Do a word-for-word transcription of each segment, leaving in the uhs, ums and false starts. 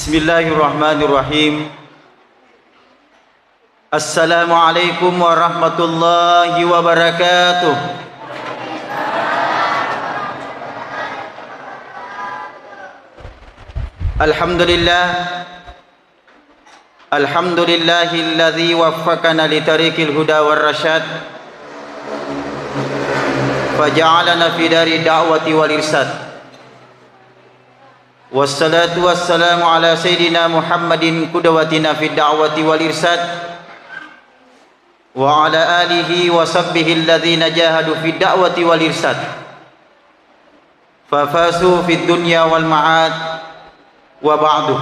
Bismillahirrahmanirrahim. Assalamualaikum warahmatullahi wabarakatuh. Alhamdulillah. Alhamdulillahilladzi waffaqana li tariqil huda war rasyad. Faja'alana fi dari da'wati wal irsyad. Wassalatu wassalamu ala sayyidina Muhammadin qudwatina fid da'wati wal irsyad, wa ala alihi wa sahbihi alladzina jahadu fid da'wati wal irsyad, fafazu fid dunya wal ma'ad, wa ba'du.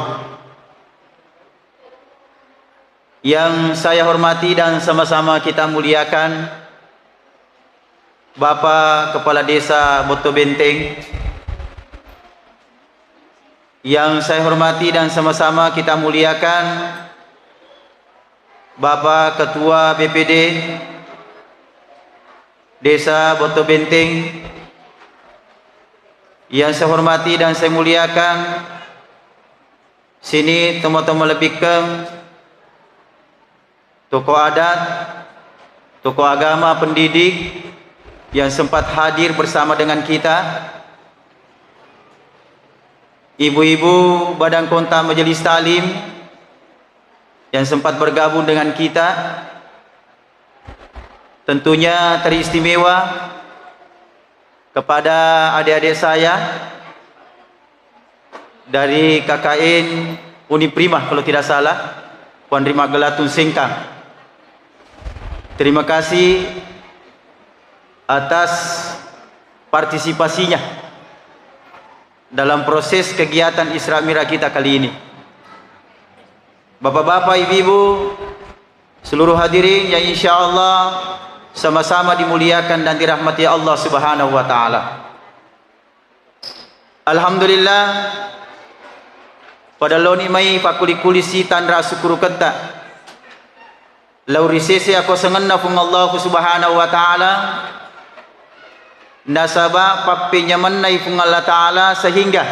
Yang saya hormati dan sama-sama kita muliakan, Bapak Kepala Desa Botto Benteng, yang saya hormati dan sama-sama kita muliakan, Bapak Ketua B P D Desa Botto Benteng, yang saya hormati dan saya muliakan, sini tomo-tomo lebikkeng, tokoh adat, tokoh agama, pendidik yang sempat hadir bersama dengan kita, ibu-ibu Badan Kontak Majelis Taklim yang sempat bergabung dengan kita, tentunya teristimewa kepada adik-adik saya dari K K N Uniprima, kalau tidak salah, Puan Rima Gelatun Sengkang. Terima kasih atas partisipasinya dalam proses kegiatan Isra Mi'raj kita kali ini. Bapak-bapak, ibu-ibu, seluruh hadirin yang insya Allah sama-sama dimuliakan dan dirahmati Allah Subhanahu wa Ta'ala. Alhamdulillah, pada loni mai pakkuli-kuli sitanra sukkuruketta lao ri sese akosengenna Puang Allah Subhanahu wa Ta'ala, nasaba pappenyamennai Puang Allah Ta'ala sehingga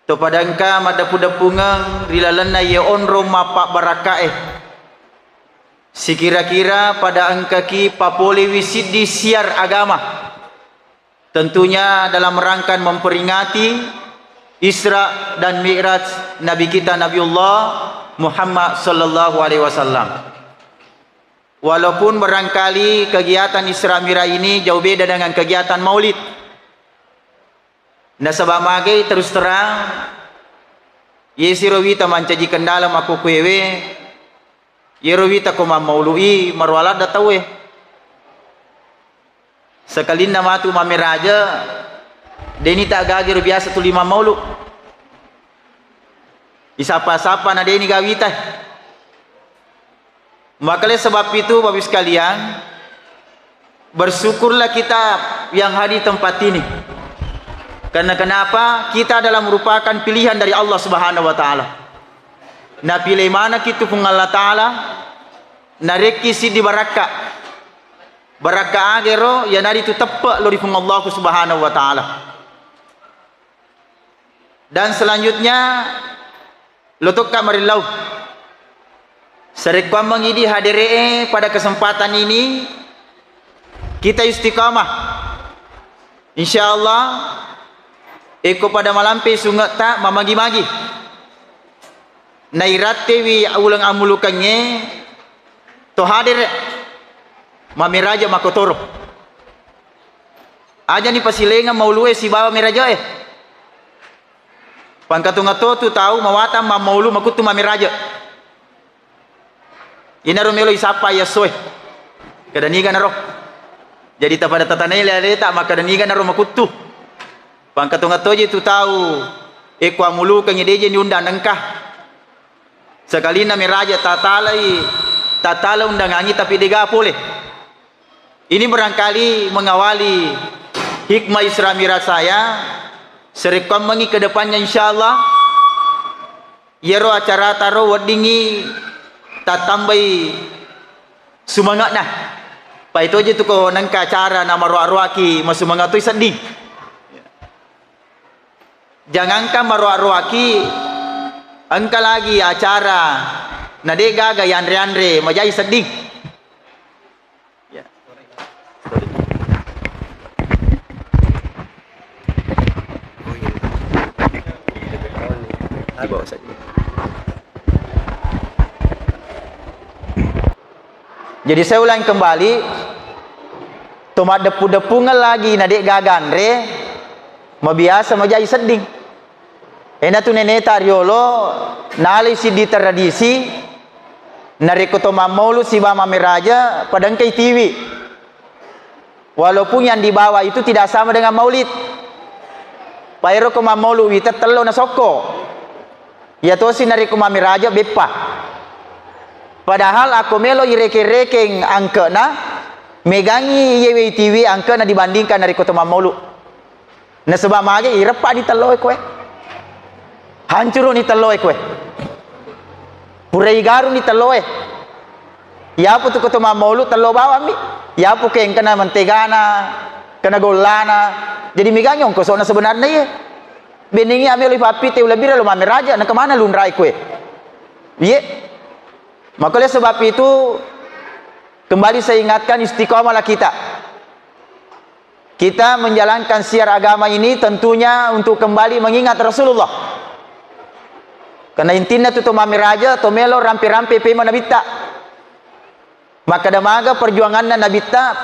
to pada engka maddeppu-deppungeng ri lalenna iye onrong mappabbarakkae. Sikira-kira pada engkaki papolewi siddi siar agama, tentunya dalam rangka memperingati Isra dan Mi'raj Nabi kita Nabiullah Muhammad sallallahu alaihi wasallam. Walaupun barangkali kegiatan Isra Mi'raj ini jauh beda dengan kegiatan Maulid. Nasaba magai terus terang, yesiro wita mancaji kendala makkukuewe, yero wita ko mammaulu'i maroa ladda tauwe. Sekalinna matu mammeraja, deni ta'gagero biasa tuli mammaulu. Isapa-sapa na deni gawita. Maka oleh sebab itu, Bapak Ibu sekalian, bersyukurlah kita yang hadir tempat ini. Karena kenapa? Kita adalah merupakan pilihan dari Allah Subhanahu wa Ta'ala. Napilih maneng itu Puang Allah Ta'ala, narekki siddi barakka. Barakka agero, iyanaritu teppe lo ri Puang Allah Subhanahu wa Ta'ala. Dan selanjutnya, lo tokka marillau. Sarekkuammengi idi hadere'e pada kesempatan ini, kita istiqamah. Insya Allah, eko pada malampe sungetta mamagi-magi. Nairattewi uleng ammulukengnge to hadere, mameraja makotoro. Ajani pasilengeng maulue sibawa merajae. Pangkatonga to tu tau mawatang mammaulu makuttu mameraja. Inaro melo isappa yassoe. Kada niga naro. Jadi tapada tatanai leleta makkada niga naro makuttu. Pangkatonga toje tu tau eko ammulukengngi deje ni undang nengka. Sekalinna meraja tatalai, tatala undangangi tapi dega pole. Ini barangkali mengawali hikmah Isra Mi'raj saya. Sarekkuammengi ke depannya, insya Allah, iyaro acara taro weddingngi tattambai sumanga'na. Paitoje tu ko nengka acara na maroa-roaki masumanga toi sedding. Jangankan maroa-roaki, Engka lagi acara na de' gaga yanre-yanre, majai sedding. Ya. Di bawah saja. Jadi saya ulang kembali, to maddeppu-deppungeng lagi na de' gaga anre, mabiasa majai sedding. Enatu neneta riolo, nalai siddi tradisi, narekko to mammolu siba mammeraja, pada engkai tiwi. Walaupun yang dibawa itu tidak sama dengan maulid. Paero ko mammolu wita tello na sokko. Iya tosi narekko mammeraja beppa. Padahal akko melo irekeng-rekeng angke'na, megangi iyewe tiwi angke'na dibandingkan narekko to mammolu. Nasaba mage ireppa ni telloe koe. Hancuru ni telloe koe. Pura igaru ni telloe. Yapu tu ketu mammolu tello bawammi. Yapu ke engkana mentegana, kena gollana. Jadi mega nyongko sona sebenarnya iye. Beningi amelo ipappite ulebira lo mammeraja, na kemana lunrai koe? Iye. Maka oleh sebab itu, kembali saya ingatkan, istiqamalah kita. Kita menjalankan syiar agama ini tentunya untuk kembali mengingat Rasulullah. Karena intinna tu to mammeraja, to melo rampe-rampe pema nabitta. Makkeda maga perjuanganna nabitta,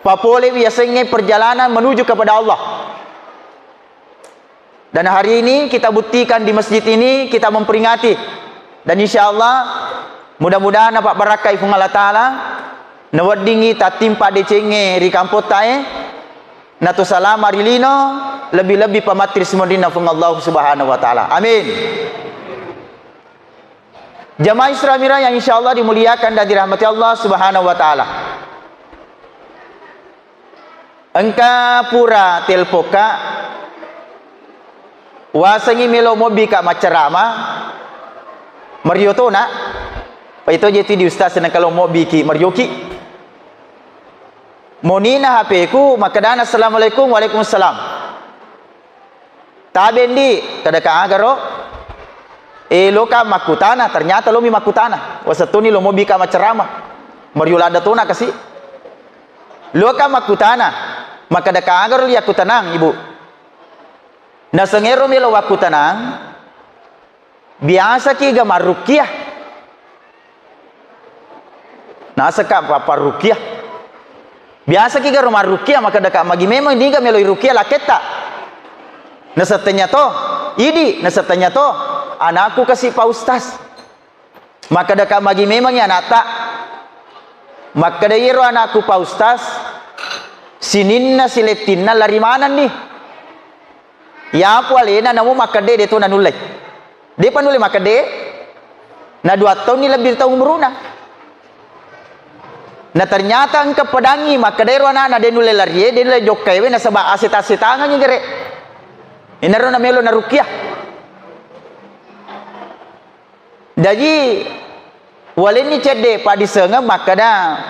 papolewi yasengnge perjalanan menuju kepada Allah. Dan hari ini kita buktikan di masjid ini, kita memperingati. Dan insya Allah, mudah-mudahan napabbarakkai Puang Allah Ta'ala, naweddingngi tattimpa decengnge ri kampottae, nato salama ri lino, lebih-lebih pamatti ri simonrinna Puang Allah Subhanahu wa Ta'ala. Amin. Jamaah Islamira yang insya Allah dimuliakan dan dirahmati Allah Subhanahu wa Ta'ala. Engka pura telpokka, wasengngi melo mobbika maccarama, mario tona, paito je tu di ustaz nengka lo mobbiki, marioki. Monina H P-ku, makkedana, "Assalamualaikum." "Waalaikumsalam." "Tabe ndi," kedaka agaro, "eh, loka makkutana." Ternyata lomi makkutana. Wasettuni lo mobbika maccarama. Mario ladda tona kasi. Loka makkutana, makkedaka agaro, "Liakkutanang, Ibu." Nasengero melo wakkutanang, "Biasaki ga marrukiah?" Naseka pa-, parrukiah. "Biasaki garo marrukiah?" Makkedaka, "Magi memang niga meloi rukiah lakketta?" "Nasettenya to, idi, nasettenya to. Anakku kasi Pak Ustaz." Makkedaka, "Magi memangngi anatta?" Makkeda, "Iyaro anakku Pak Ustaz, sininna silettinna lari manenni. Yapu alena namo makkedde de to nanullei. Depa nulle makkedde. Na dua taunni lebbi ri taung umuruna." Na ternyata engka pedangngi makkedero anakna de nulle larie, de nulle jokkaiwe nasaba aseta-setangengngi gere. Inaro namelo narukiah. Jaji, walenni cedde paddisengeng makkeda,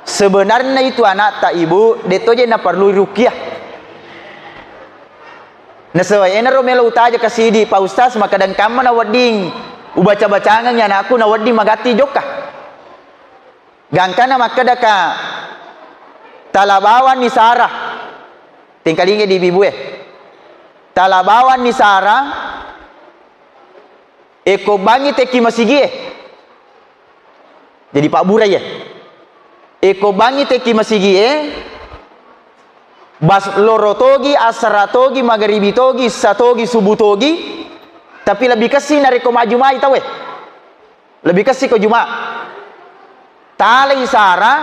sebenarna itu anakta, Ibu, de to je naparlui rukiah. Nasaba enaro melo utaja kasidi, Pak Ustaz, makkeda engkamma nawedding ubaca-bacangengngi anakku, nawedding magatti jokka. Gangkana makkedaka, tala bawanni sara. Tengkalinga di bibue. Tala bawanni sara, eko bangi tekki masigie. Jadi pabbura iye. Eko bangi tekki masigie, bas loro togi, asara togi, magaribi togi, isya togi, subuh togi, tapi lebih kessi narekko majjumai tauwe. Lebih kessi ko Juma. Talai sara,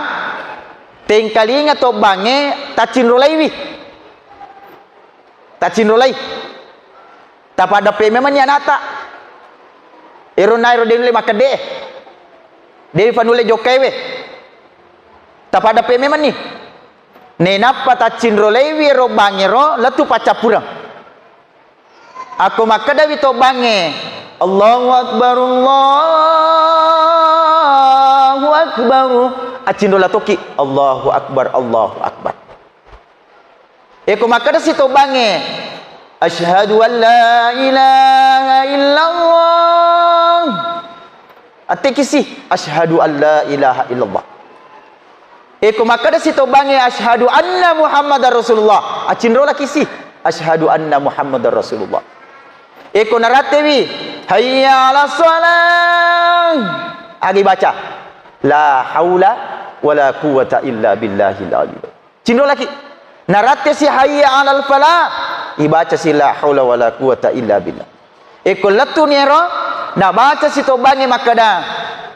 tengkalinga tobbangnge taccinrolaiwi. Taccinrolai. Tapaddeppe memanni anata. Ero naero de nulle makkedde. De fanulle jokkaiwe. Tapaddeppe memanni. Nenappa taccinrolaiwi ero bangngero lettu paccappureng. Akko makkedawi tobbangnge, "Allahu Akbar, Allahu Akbar," accinrola tokki, "Allahu Akbar, Allahu Akbar." Eko makkedasi tobbangnge, Asyhadu an la ilaha illallah. Attekisi, asyhadu an la ilaha illallah. Eko makkeda sitobangnge, asyhadu anna Muhammadar Rasulullah, acinrolakisi, asyhadu anna Muhammadar Rasulullah. Eko narattewi, hayya ala salah, agi baca, la haula wala quwwata illa billahil aliyil. Cinrolaki. Narattesi hayya alal falah, ibacasi la haula wala quwwata illa billah. Eko lettuni ero, nabaca sitobangnge makkeda,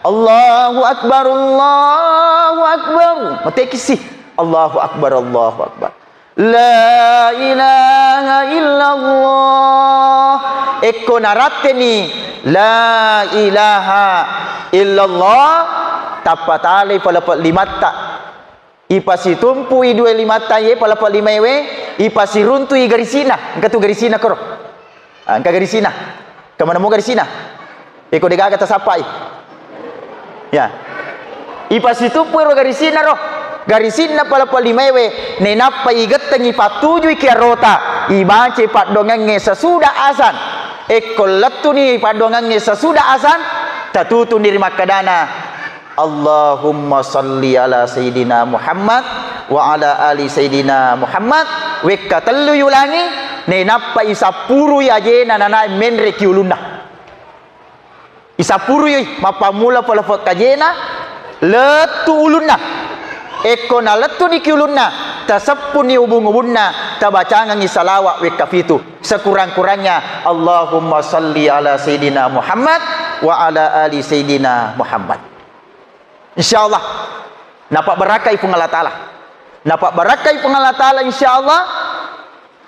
Allahu Akbar, Allahu Akbar. Matekisi, Allahu Akbar, Allahu Akbar. La ilaha illallah. Eko naratteni, la ilaha illallah, tappa talai palepe limatta. Ipasitumpui dua limatta ye palepe limaewe, ipasiruntui garisina. Engka tu garisina koro. Ah, engka garisina. Kemana mau garisina? Eko degaga tasappai. Ya. Ipasitumpui ro garisina ro. Garisinna palepe limaewe, nenappa igettengi pattujui kiarota. Ibace paddoangengnge sesudah azan. Ekko lettuni paddoangengnge sesudah azan, tatutuni ri makkedana, Allahumma salli ala Sayyidina Muhammad wa ala ali Sayyidina Muhammad. Wekka tellu yulangi, nainappa isappurui ajena nanae menre ki ulunna. Isappurui mappammula pole-pole ajena, lettu ulunna. Ekko nalettuni ki ulunna, taseppuni ubung-ubunna, tabacangengi salawa wekka fitu. Sekurang-kurangnya, Allahumma salli ala Sayyidina Muhammad wa ala ali Sayyidina Muhammad. Insya Allah, napabarakai Puang Allah Ta'ala. Napabarakai Puang Allah Ta'ala, insya Allah.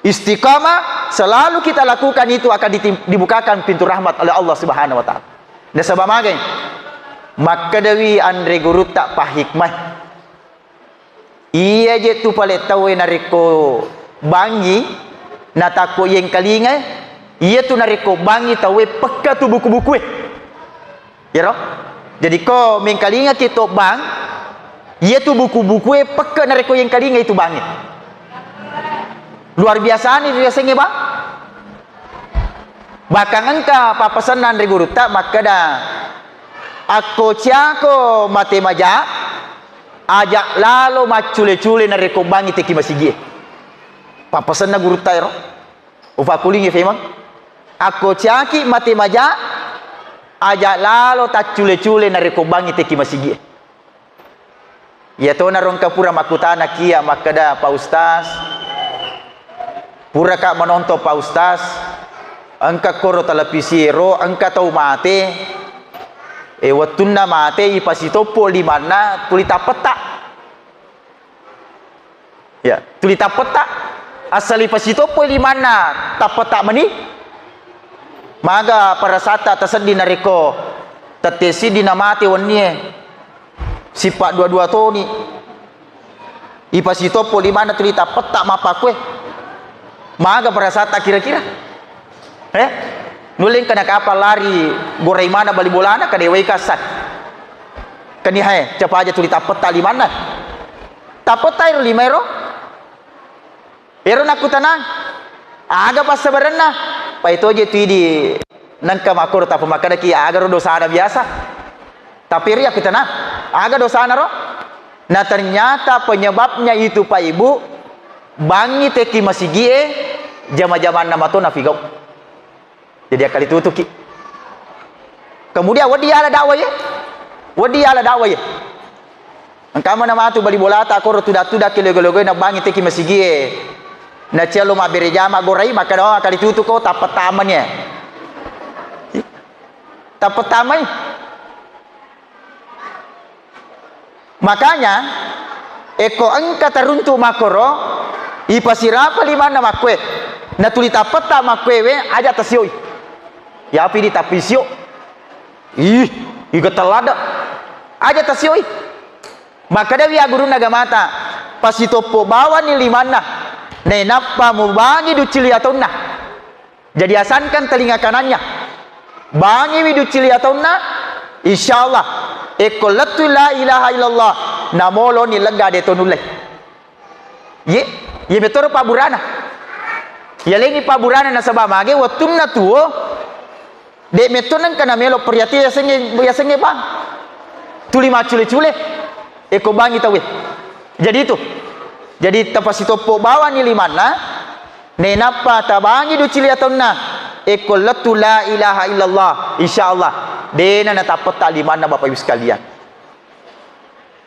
Istiqamah, selalu kita lakukan itu akan diti-, dibukakan pintu rahmat oleh Allah Subhanahu wa Ta'ala. Nasaba magai, makkedawi anre gurutta pahikmah. Iya je tu pale tauwe narekko bangi, natakko yengkalingai, iya tu narekko bangi tauwe pekka tu buku-bukue. Iyaro? Jadi ko mengkalingaki to bang, iya tu buku-bukue pekka narekko yengkalingai tu bangi. Luar biasa ni riasengnge bang. Bahkan engka pappasenna anre gurutta makkeda, akko ciako mate maja, aja lalo maccule-cule narekko bangi teki masigie. Pappasenna gurutta ero. Ufakulingi femeng. Akko ciaki mate maja, aja lalo taccule-cule narekko bangi teki masigie. Iya tona rongka pura makkutana kia makkeda, Pak Ustaz, puraka menonton Pak Ustaz, engka koro televisi ero, engka tau mate, e, wettunna mate ipasitoppo limanna tuli tappetta. Ya, tuli tappetta. Asal ipasitoppo limanna tappetta meni. Maga parasata tasedding narekko tette siddi namate wennie. Sippa dua-dua toni. Ipasitoppo limanna tuli tappetta mappakkue. Maga parasata kira-kira? Eh? Nulle engka nakapang lari gorai mana bali bolana, kadewai kassai. Kani hae, capa aja tuli tappetta limanna. Tappetta ero lima ero. Ero nakkutanang, aga passabarenna? Paito je tu idi nengka makkoro tappa makkedaki aga ro dosana biasa. Tapi ri akkutanang, aga dosana ro? Nah, ternyata penyebabnya itu, Pak Ibu, bangi teki masigie, jama-jamanna mato nafigau. Jadi akkalitutuki. Kemudian wedding yala dakwah ye. Wedding yala dakwah ye. Engka mana matu bali bolata koro tuda-tuda ki logo-logo na bangi teki masigie. Na cialo mabbere jama gorai, maka doang akkalitutuko tappa tamani ye. Tappa tamai. Makanya, ekko engka taruntu makkoro, ipasirapa limanna makkue, natuli tappetta makkuewe, aja tasioi. Yapi di tapi sio. Ih, iga tellada. Aja tasioi. Makkedawi agurunna agamata, pasitoppo bawani limanna, nainappa mubangi duccili ataunna. Jadi, asangkan telinga kanannya. Bangiwi duccili ataunna, insya Allah, ekko lettu la ilaha illallah, namoloni lega de to nulle. Ye, ye metoro pabburana. Yalengi pabburana nasaba mage wettunna tuo, de' metto nengka namelo perhatian yasengnge, yasengnge bang. Tuli maccule-cule, eko bangi tauwe. Jadi itu. Jadi tapasitoppo bawani limanna, nenappa tabangi ducili atonna, eko lettu la ilaha illallah, insya Allah, dena natappetta limanna Bapak Ibu sekalian.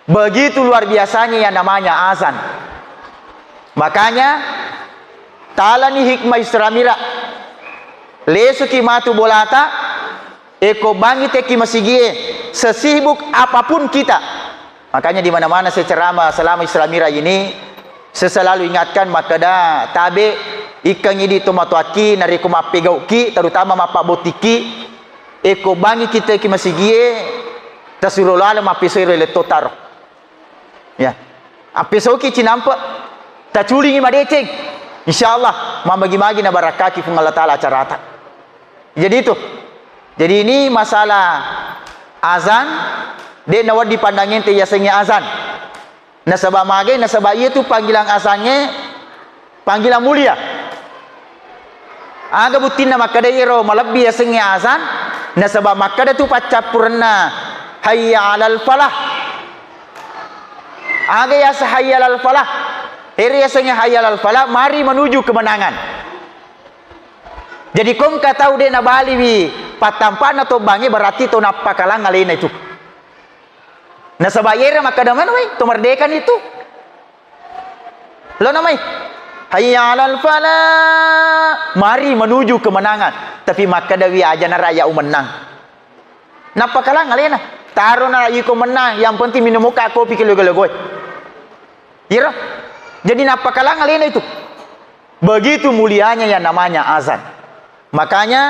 Begitu luar biasanya yang namanya azan. Makanya, talani hikmah Islamira. Lesuki matu bolata, eko bangi teki masigie, sesibuk apapun kita. Makanya di mana-mana saya ceramah selama Islamira ini, saya selalu ingatkan makkeda tabe ikkangi di tomatoakki, narekko mappegauki, terutama mappabbottikki, eko bangi kita ki masigie, tasuro laleng mappesoi ro letto taro. Ya. Appesoki cinampe, taculingi madeceng. Insya Allah, mamagi-magi nabarakkaki Puang Allah Ta'ala acarata. Jadi itu. Jadi ini masalah azan, de' nawedding pandangente yasengnge azan. Nasaba mage, nasaba iya tu panggilan azangnge panggilan mulia. Aga buttinna makkeda iyaro malebbi yasengnge azan, nasaba makkeda tu paccappurenna hayya alal falah. Aga yaseng hayya alal falah? Ero yasengnge hayya alal falah, mari menuju kemenangan. Jadi ko engka tau de' nabaliwi pattampa'na tobbangnge, berarti to nappakalang alena itu. Nasaba iyero makkeda maneng wai, to merdeka ni tu. Lo namai, hayya alal falah, mari menuju kemenangan. Tapi makkedawi aja na rakyat umennang. Nappakalang alena. Taro na iko mennang, yang penting minum muka kopi ki logo-logoe. Iyero. Jadi nappakalang alena itu. Begitu mulianya yang namanya azan. Makanya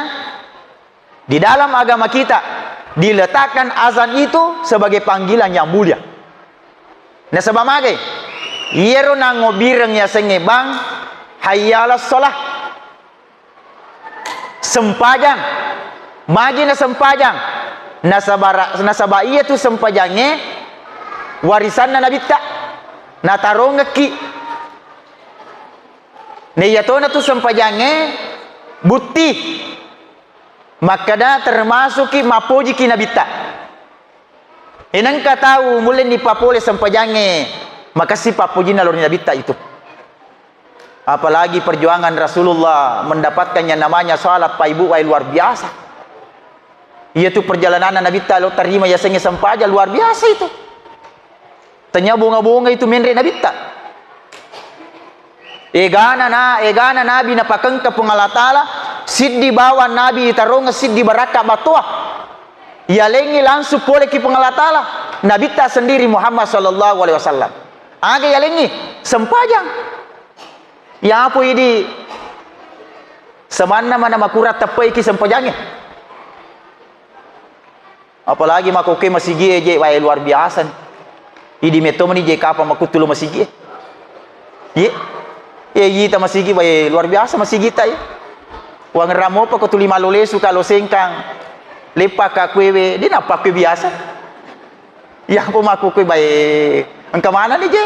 di dalam agama kita diletakkan azan itu sebagai panggilan yang mulia. Nasaba mage, iyero nangobireng yasengnge bang, hayya alas shalah. Sempajang. Magi na sempajang? Nasaba ra-, nasaba iya tu sempajangnge warisanna Nabitta. Natarongekki. Na iyatona tu sempajangnge butti. Makkeda termasuki mappojiki Nabitta. Enengka tau mulle nipapole sempajangnge, makessing pappojinna lao ri Nabitta itu. Apalagi perjuangan Rasulullah mendapatkan yang namanya salat paibu wae luar biasa. Iya tu perjalananna Nabitta lo tarima yasengnge sempajang luar biasa itu. Tanya bonga-bonga itu menre Nabitta. Egana na, egana Nabi napakengka Puang Allah Ta'ala, siddi bawang Nabi itarongeng siddi barakka battoa. Yalengngi langsung poleki Puang Allah Ta'ala, Nabitta sendiri Muhammad sallallahu alaihi wasallam. Aga yalengngi? Sempajang. Yapo idi samanna mana makurang teppeiki sempajangnge. Apalagi makkokkoe masigie je, wae luar biasa ni. Idi metto mani je kapang makkuttu lo masigie. Ye. Ye, ita masigi, wae luar biasa masigita ye. Wangerang mopa ko tuli mallo lesu ka lo Sengkang. Leppa ka kuewe, de nappa kue biasa. Yapo makkokkoe bae. Engka manenni je?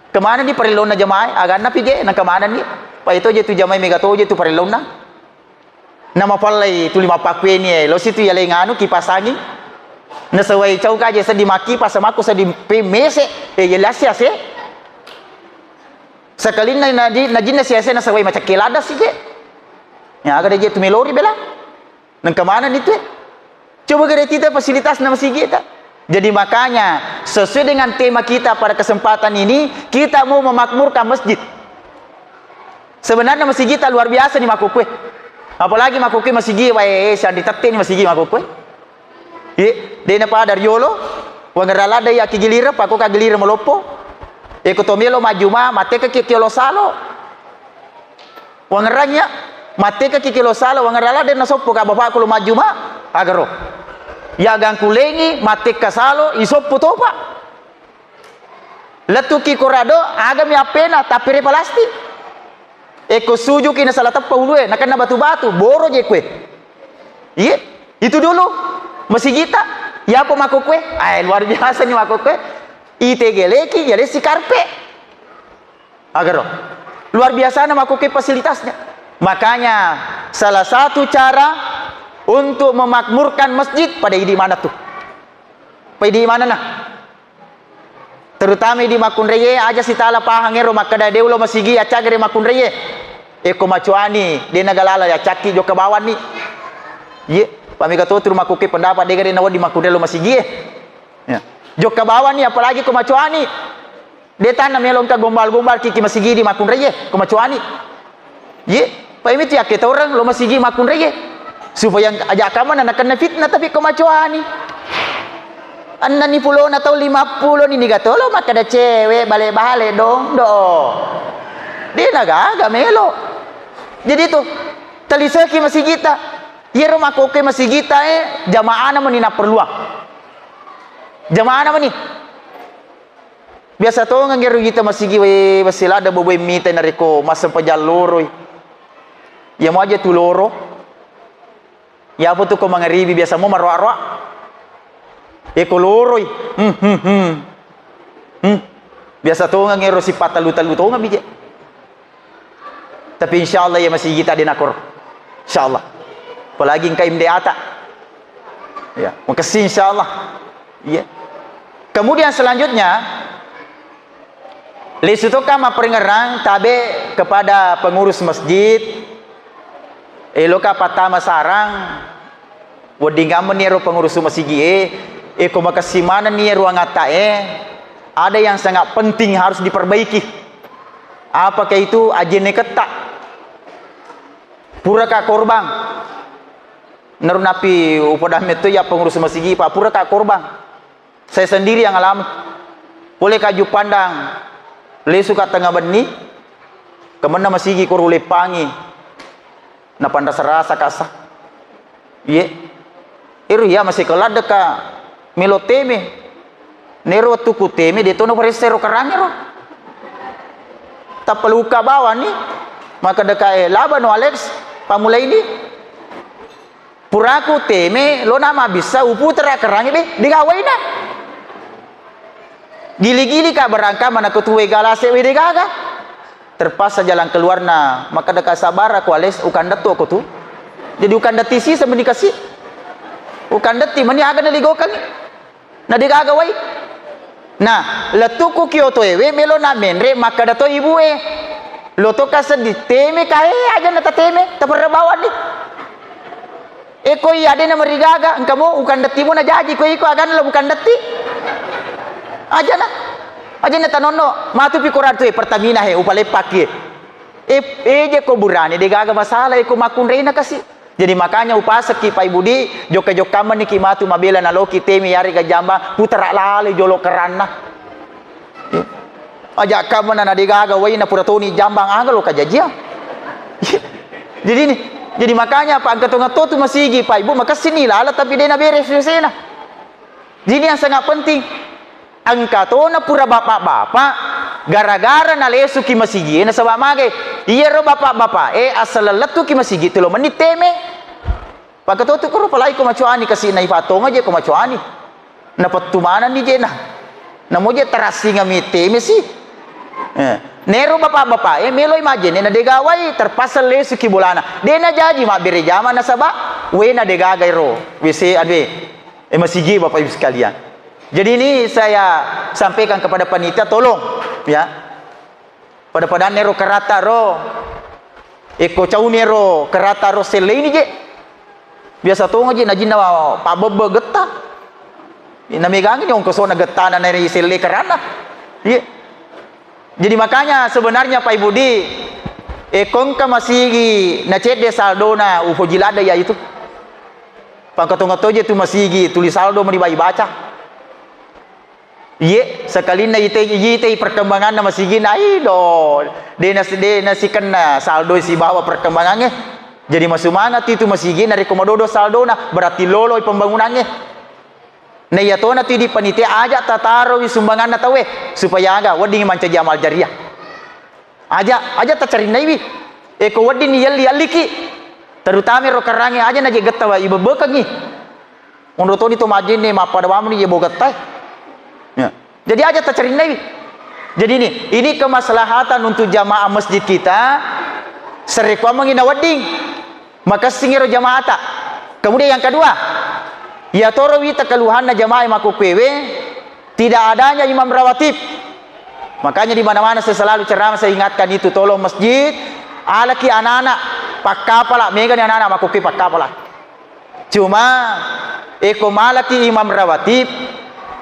Engka manenni parellonna jamae? Aganna pi je, nengka manenni? Pae to je tu jamae mega to je tu parellonna. Namapallai tuli mappakkueni e, losi tu yaleng anu kipas angin. Nasawai cauka je seddi makkipas, makku seddi pe-, mese, e, yaleng asi ase. Sekalinna naji-, najinna si ase nasawai macakke ladda si je. Ya, aga de je tu melori bela. Nengka manenni tu e. Coba gare tita fasilitas na masigi ta. Jadi makanya, sesuai dengan tema kita pada kesempatan ini, kita mau memakmurkan masjid. Sebenarnya masigi ta luar biasa ni makkokkoe. Apalagi makkokkoe masigi wae, eh, sianri tette ni masigi makkokkoe. Ye, de na pada riolo, wangerang ladde ya ki gilireng, pakko ka gilireng maloppo. Eko to melo majjuma, mateka ki kiolo salo. Wangerang ya, mateka ki kiolo salo, wangerang ladde nasoppo ka bapakku lo majjuma, agaro. Ya gangkulengi, mateka salo, isoppo topa. Lettuki korado, agami appena, tappere palastik. Eko sujuki nasala teppa ulue, nakenna batu-batu, boro je kue. Iye, itu dulu masigita. Yapo makkokkoe? Ay, luar biasa ni makkokkoe. Itegeleki, yalessi karpe. Agaro. Luar biasana makkokkoe fasilitasnya. Makanya salah satu cara untuk memakmurkan masjid pada idi maneng tu. Pada idi manenna. Terutama idi makkunraie, aja sitala pahang ero makkeda de ulo masigi accagere makkunraie. Eko macoani, de nagalala yaccakki jokka bawanni. Iye, pamega to turu makkukke pendapat de gare nawedding makkunrai lo masigie. Ya. Jokka bawanni, apalagi ko macoani. De tanna melo engka gombal-gombal ki, ki masigi idi makkunraie, ko macoani. Ye, pai miti akketoreng lo masigi makkunraie. Supaya aja kamana nakenna fitnah, tapi ko macoani. Ennani pulona tau lima pulo ni niga tolo makkeda cewek bale-bale dong do. De nagaga melo. Jadi tu, taliseki masigita. Yero makkoke masigita e, jamaana meni napperluang. Jamaana meni. Biasa tongeng ero ita masigi, we, wessi ladde boboe mita narekko massempajang loroi. Iya mo aja tu loro. Iya apa tu ko mangaribi biasa mo maroa-roa. E ko loroi. Hmm, hmm, hmm. Hmm. Biasa tongeng ero sipatalu-talu tongeng bije. Tapi insyaallah ya masigi ta de nakoro. Insyaallah. Apalagi engka M D A ta. Ya, makasih insyaallah. Iya. Kemudian selanjutnya, lesu tokka mapperingerang tabe kepada pengurus masjid, eloka pattama sarang, wedding ammenni ero pengurus masigi e, e ko makessing manenni ero angatta e, ada yang sangat penting harus diperbaiki. Apakah itu? Ajenne ketta. Puraka korbang. Naru napi upoda metto ya pengurus masigi, Pak, puraka korbang. Saya sendiri yang alami. Pole ka Juppandang, lesu ka tengnga benni, kemenna masigi koro uleppangi, napanrasa-rasa kasa. Iye. Ero iya masih keladde ka melo teme. Nero wettu ku teme, de tono paressa ero kerangero. Tappa luka bawani, maka deka e, laba no Alex, pamulai di. Puraku teme, lo na mabbissa, uputera kerangi, be, degawaina. Gili-gili ka barangka mana ketuwe galase we degaga. Terpaksa jalan keluarna, maka deka sabara ko Ales, ukandettu ko tu. Jadi ukandetti sisa meni kasi. Ukandetti meni aga naligokangi. Na degaga wai. Nah, lettuku ki otoewe melo na menre makkeda to ibue. Lo to ka seddi teme kae aja na tateme, taperra bawang di. E ko iya de na marigaga, engka mo ukandetti mo na jaji ko iko agana lo ukandetti. Aja na. Aja na tanonno, matu pi korang tu e Pertamina he, upaleppakki e. E, eje ko burane degaga masalah e ko makkunraina kasi. Jadi makanya upasekki Pak Ibu di, jokka-jokka menniki matu mabela naloki temi yarega jambang, putara lale jolo keranna. Aja kamana na degaga waina pura toni jambang aga lo kajajia. Jadi ini, jadi makanya Pak engka tonga totu masigi Pak Ibu makessini lala tapi dena beres sesena. Jadi yang sangat penting, engka tona pura bapak-bapak, gara-gara nalesuki masigie, nasaba magai, iyaro bapak-bapak e asal lettuki masigi tulo menit teme. Pakatotu koro palai ko macoani kasi na ipatonga je ko macoani. Napettu manenni je na. Namo je tarassingami teme si. Eh, nero bapak-bapak e meloi majene na degawai terpaksa lesuki bolana. Dena jaji mabbere jama nasaba wena degaga ero. W C anu e. Eh, masigi, Bapak Ibu sekalian. Jadi ini saya sampaikan kepada panitia, tolong, ya. Pada-padanna ero karatta ro, eko cauni ero karatta ro selle ini je. Biasa tonga je najinna pabebbe getta. Namegangi ni ongkosona gettana nari selle keranna. Iya. Jadi makanya sebenarnya Pak Ibu di, eh, kongka masigi na cedde saldona upoji ladde ya itu. Pangkatonga toje tu masigi tuli saldo mani bai baca. Iye, sekalinna ite, itei perkembanganna masigina, ai do, dena, dena sikenna saldo sibawa perkembangannya. Jadi masumangati tu masigina reko madodo saldona, berarti loloi pembangunannya. Na iyatona tu idi panitia aja tatarowi sumbanganna tauwe, supaya aga wedding mancaji amal jariah. Aja, aja tacarinnaiwi. Eko wedding ni yelli-yelliki. Terutama ro karangnge aja naje getta wa ibebbekengngi. Onro toni to majenne mappada wamuni je bo gettai. Ya. Jadi aja tacarinnaiwi. Jadi ini, ini kemaslahatan untuk jamaah masjid kita. Sarekkuammengngi nawedding, makessing ero jamaata. Kemudian yang kedua, iyatoro wita keluhanna jamaah makkukkuewe, tidak adanya imam rawatib. Makanya di mana-mana saya selalu ceramah, saya ingatkan itu, tolong masjid, alaki anak-anak, pakkapala, megani anak-anak makkukkue pakkapala. Cuma, eko malaki imam rawatib,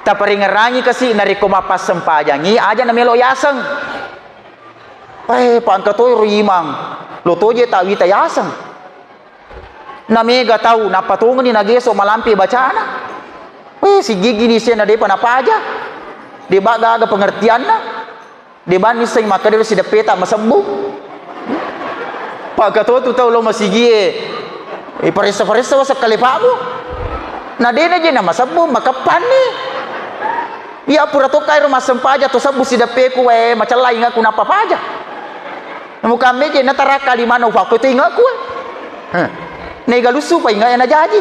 taparingerangi kasi narekko mappassempajangi, aja namelo yaseng. Eh, pangkatoi ro imang, lo toje tawita yaseng. Namega tau, nappa tongeni nageso malampe bacana. Eh, sigigi ni sena depa napaja. Deba gaga pengertianna. Deba nisseng makkeda ro sideppeta masebbu. Pangkatotu tau lo masigie. Eh, paressa-paressa wasa kalepamu. Na dena je na masebbu, makeppanni. Iya, pura tokka ero massempaja to sebbu sideppeku wae, macellai ingaku nappa paja. Mukambe je na tarakka lima na upakko to ingaku. Heh. Nega lusu pa inga na jaji.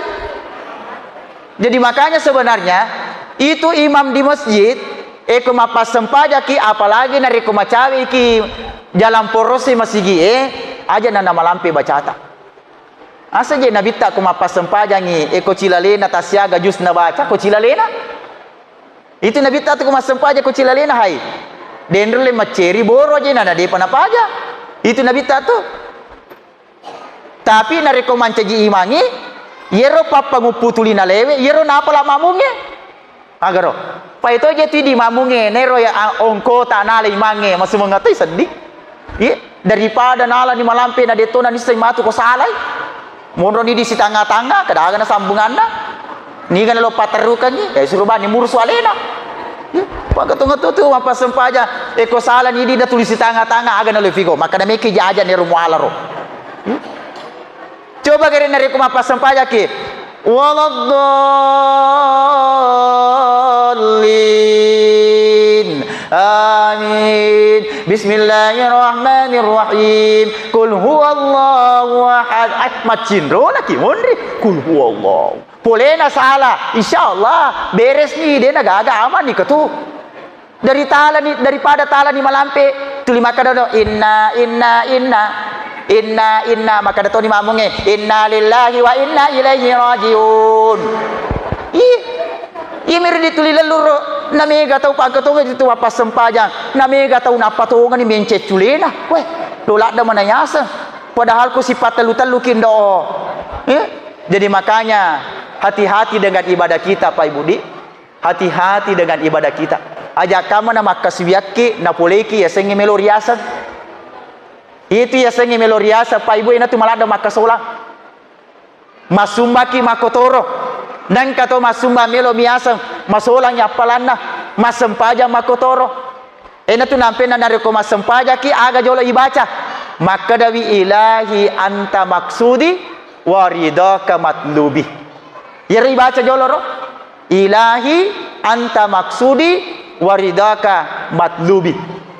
Jadi makanya sebenarnya itu imam di masjid, eko mappassempajaki, apalagi narekko macaweki jalan porosi masigi e, aja na namalampe bacata. Asa je nabitta ko mappasempajangi, eko cilalena tassiaga jus nabaca, ko cilalena. Itu nabitta tu ko massempajang ko cilalena, hai. Denrele macceri boro je na, na depa napaja. Itu nabitta tu. Tapi narekko mancaji imangi, iyero pappanguppu tuli nalewe, iyero napala mamunge. Agaro. Paito je tu idi mamunge, nero ya, a, ongkota nala imange, masumengatoi seddi. Iye, daripada nalani malampe na detto na nisseng matu ko salai. Monroni di sitanga-tanga, kedaga na sambunganna. Niga nalo patterukangi, eh, suro bani murusu alena. Iye, pangkatonga tu tu mappassempajang, eko salani idi na tuli sitanga-tanga, aga nalo fiko. Makkada meki jaja nero mualaro. Iye. Coba gare narekko mappassempajaki. Waladdallin. Amin. Bismillahirrahmanirrahim. Qul huwallahu ahad. Ah, maccinronaki monri. Qul huwallahu. Polena salah, insyaallah beres ni, dena gaga, aman ni ketu. Dari talani, daripada talani malampe, tuli makkadano, "Inna, inna, inna, inna, inna," makkada toni mamunge, "Inna lillahi wa inna ilaihi rajiun." Ih, iya meri dituli lelluro, namega tau pangkatonga itu mappassempajang, namega tau nappatongani mencecculena. Weh, lo ladda mana yaseng. Padahal ko sipattellu-telluki ndo. Eh? Jadi makanya hati-hati dengan ibadah kita, Pak Ibu di. Hati-hati dengan ibadah kita. Aja kamana makkasiwiakki, napoleiki yasengnge melo riaseng. Itu yasengnge melo riaseng, Pak Ibu, inatu maladde makkasolang. Massumbaki makkotoro. Nengka to massumba melo miaseng, masolang yappalanna, massempajang makkotoro. Enatu nampenna narekko massempajaki, aga jolo ibaca? Makkedawi, "Ilahi anta maksudi wa ridhaka matlubi." Iyaro ibaca jolo ro, "Ilahi anta maksudi wa ridhaka matlubi."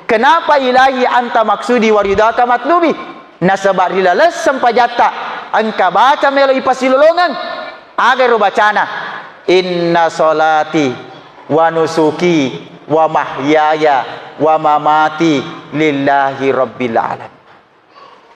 Kenapa "Ilahi anta maksudi wa ridhaka matlubi"? Nasaba ri laleng sempajatta engka baca melo ipasilolongeng. Aga ero bacana? "Inna salati wa nusuki wa mahyaya wa mamati lillahi rabbil alamin."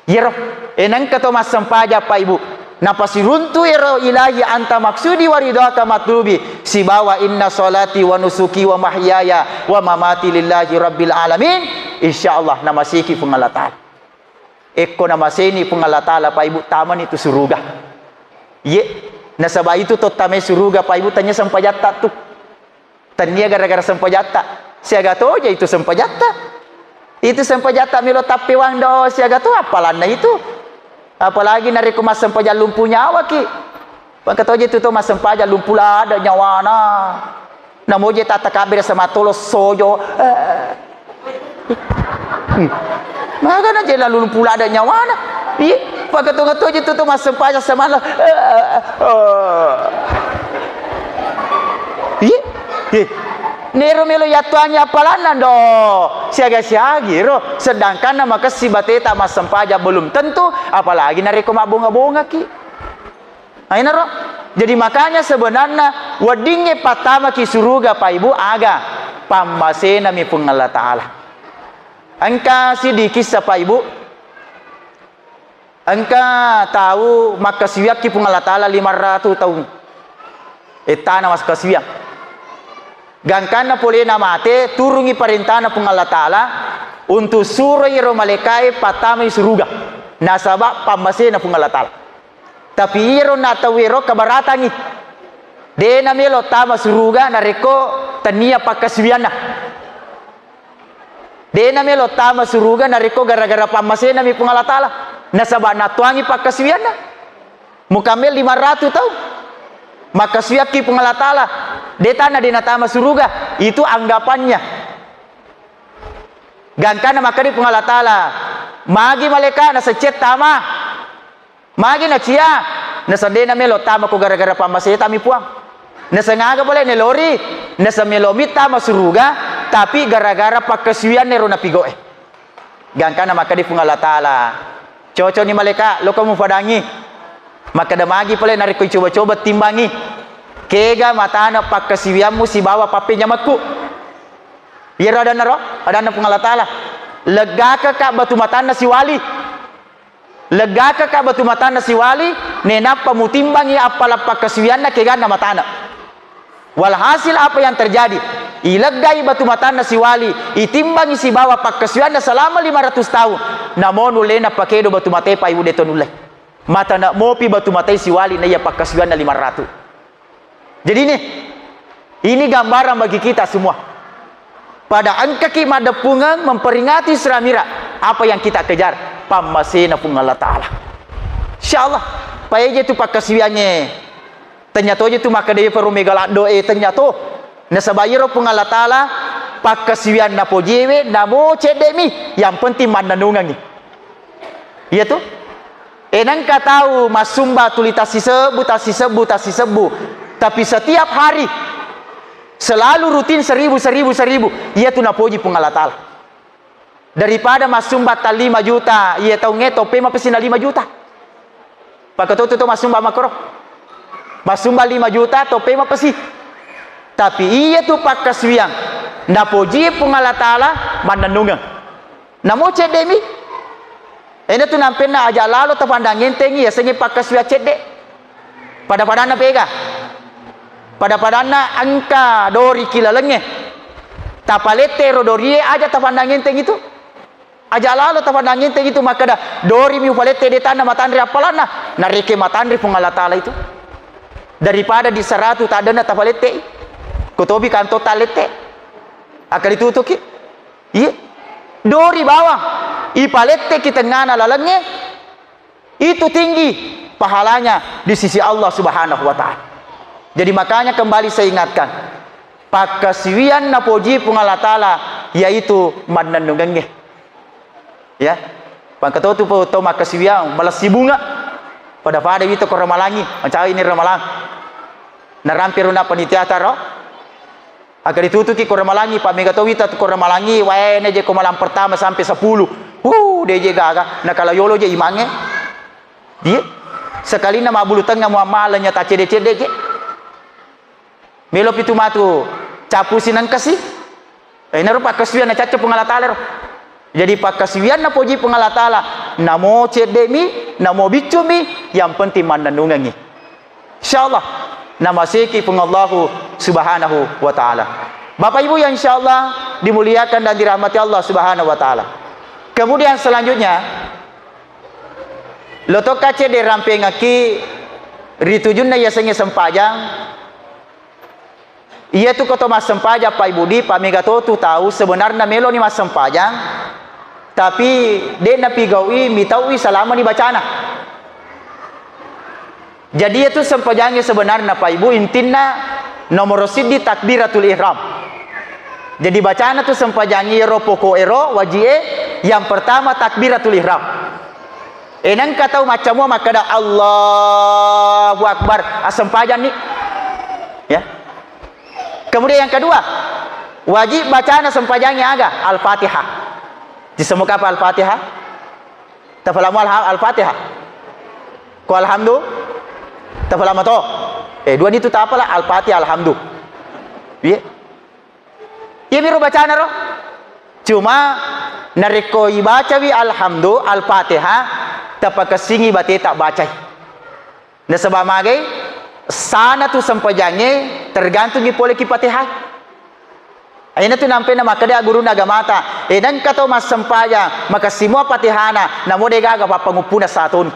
Iyaro, e, nengka to massempajang, Pak Ibu. Napasiruntu ero, "Ilahi anta maksudi wa ridhaka matlubi," sibawa "Inna salati wa nusuki wa mahyaya wa mamati lillahi rabbil alamin." Insyaallah namasiki Puang Allah Ta'ala. Ekko namaseni Puang Allah Ta'ala, Pak Ibu, tamani tu suruga. Iye, nasaba itu to tamai suruga, Pak Ibu, tania sempajatta tu. Tania gara-gara sempajatta. Siaga toja itu sempajatta. Itu sempajatta melo tappewang do, siaga to appalanna itu. Apalagi narekko massempajang lumpu nyawaki. Pangka toja itu to massempajang lumpu lada nyawana. Namoje tattakabbere sama tolo sojo. Eh. Hmm. Magana je lalu lumpu lada nyawana. Iye, pakatonga toje tu, tu massempajang sama lo. Eh, eh, eh. Iye, iye. Nero melo yattuangi appalanna do. Siaga-siagi ro. Sedangkan na makessi bateta massempajang belum tentu, apalagi narekko mabbonga-bongaki. Nah, inaro. Jadi makanya sebenarnya weddingnge pattamaki suruga, Pak Ibu, aga? Pammasenami Puang Allah Ta'ala. Engka siddi kissa, Pak Ibu. Engka tau makkasiwiakki Puang Allah Ta'ala lima ratu taung. Ettana makkasiwiang. Gangkanna polena mate, turungi parentana Puang Allah Ta'ala untuk suroi ero malaikae pattamai suruga. Nasaba pammasena Puang Allah Ta'ala. Tapi iyaro na tauwero kabaratangi. De namelo tama suruga narekko tennia pakkasiwianna. De namelo tama suruga narekko gara-gara pammasenami Puang Allah Ta'ala. Nasaba natuangi pakkasiwianna. Mukammel lima ratu tau. Makkasiwiakki Puang Allah Ta'ala. De tana de natama suruga. Itu anggapannya. Gangkanna makkeda Puang Allah Ta'ala, magi malaika nasecce tama. Magi nacia, naseddena melo tama ko gara-gara pammasetami Puang. Nasengaga pole nelori, nasemelomi tama suruga, tapi gara-gara pakkasiwianna ero napigoe. Gangkanna makkeda Puang Allah Ta'ala, coconi malaika, loko mupadangi. Makkeda magi pole narekko icoba-coba timbangi. Kega matana pakkasiwiammu sibawa pappenyamekku. Iyaro adanna ro, adanna Puang Allah Ta'ala. Leggakeka batu matanna siwali. Leggakeka batu matanna siwali, nenappa mutimbangi appala pakkasiwianna keganna matana. Walhasil apa yang terjadi? Ileggai batu matanna siwali, itimbangi sibawa pakkasiwianna selama lima ratus tahun. Namo nulle napakedo batu matae pai ude to nulle. Matana mopi batu matae siwali naiya pakkasiwianna lima ratu. Jadi ini, ini gambaran bagi kita semua. Pada engkaki maddeppungeng memperingati Isra Mi'raj, apa yang kita kejar? Pammasena Puang Allah Ta'ala. Insya Allah, paeje tu pakkasiwiangnge. Tennya toje tu makkedae pero mega laddo e, tennya to. Nasaba iyaro Puang Allah Ta'ala pakkasiwiang napojiewe, namo cedde'mi, yang penting mannennungengngi. Iya tu? E, nengka tau massumba tuli tassisebbu, tassisebbu, tassisebbu. Tapi setiap hari selalu rutin seribu, seribu, seribu. Iya tu napoji Puang Allah Ta'ala. Daripada massumba ta lima juta, iya taungnge toppe mapessi na lima juta. Pakatotu to massumba makkoro. Massumba lima juta toppe mapessi. Tapi iya tu pakkasiwiang napoji Puang Allah Ta'ala mannennungeng. Namo cedde'mi. Ena tu nampenna aja lalo tapandangentengi yasengnge pakkasiwiang cedde. Pada-padanna pega. Pada-padanna engka dori ki lalengnge. Tapalette ro dorie aja tapandangentengi tu. Aja lalo tapandangentengi tu makkeda, dori mi upalette de tanna matanre appalanna. Nareke matanre Puang Allah Ta'ala itu. Daripada di seratu taddenna tapalettei. Kotobi kanto talette. Akka ditutuki. Iya. Dori bawang. Ipaletteki tengngana lalengnge. Itu tinggi pahalanya di sisi Allah Subhanahu wa Ta'ala. Jadi, makanya kembali saya ingatkan, pakkasiwiang napoji Puang Allah Ta'ala, yaitu mannennungengnge. Ya, pangkatotu po to makkasiwiang, malessi bunga. Pada-pada wito ko Ramalangi, mancawa ini Ramalang. Narampe rona panitia taro. Aga ditutuki ko Ramalangi, pa mega to wita ko Ramalangi, waene je ko malam pertama sampai sepuluh. Huh, de je gaga, nakala yolo je imangnge. Iya. Sekalina mabbulu tengnga muammaleng nyata cede-cede je. Melo pitu matu capu sinengkasi. Eh, naro pakkasiwiang nacacca Puang Allah Ta'ala ro. Jadi pakkasiwiang napoji Puang Allah Ta'ala, namo cedde'mi, namo biccumi, yang penting mannennungengngi. Insyaallah, namaseki Puang Allahu Subhanahu wa Ta'ala. Bapak Ibu yang insyaallah dimuliakan dan dirahmati Allah Subhanahu wa Ta'ala. Kemudian selanjutnya, lotokka cedde rampengekki ri tujunna yasengnge sempajang, Iyatu ko to massempajang, Pak Ibu, di, pa mega to tu tau sebenarna meloni massempajang, tapi de napigaui, mitau'i salamani bacana. Jadi, iyatu sempajangnge sebenarna, Pak Ibu, intinna nomoro siddi takbiratul ihram. Jadi, bacana tu sempajangnge iyaro poko ero, waji'e, yang pertama takbiratul ihram. E, nengka tau maccamua makkeda, "Allahu Akbar," assempajanni. Ya. Kemudian yang kedua, wajib bacana sempajangnge aga? Al-Fatihah. Disemmuka apa Al-Fatihah? Tafalamu Al-, Al-Fatihah. Ko alhamdu? Tafalama to. Eh, dua nitu tapala Al-Fatihah, alhamdu. Iya. Iyamiro bacana ro. Cuma narekko ibacawi alhamdu, Al-Fatihah, Tapakessingi bateta bacai. Nasaba magai, sana tu sempajangnge tergantungi pole ki Fatihah. Aina tu nampe na makkeda gurunna agamata, e, nengka to massempajang, makessi mua Fatihana, namo de gaga pappanguppuna satoni.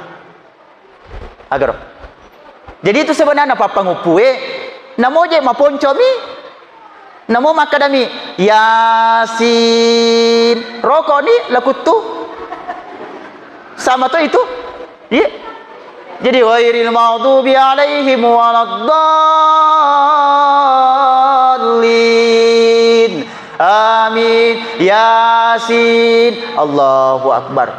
Agaro. Jadi itu sebenarnya pappanguppue, namo je maponcomi, namo makkedami, "Yasin." Rokoni lakuttu. Sama to itu. Iya. Jadi, "Ghairil maghdubi alaihim waladdallin. Amin. Yasin." Allahu Akbar.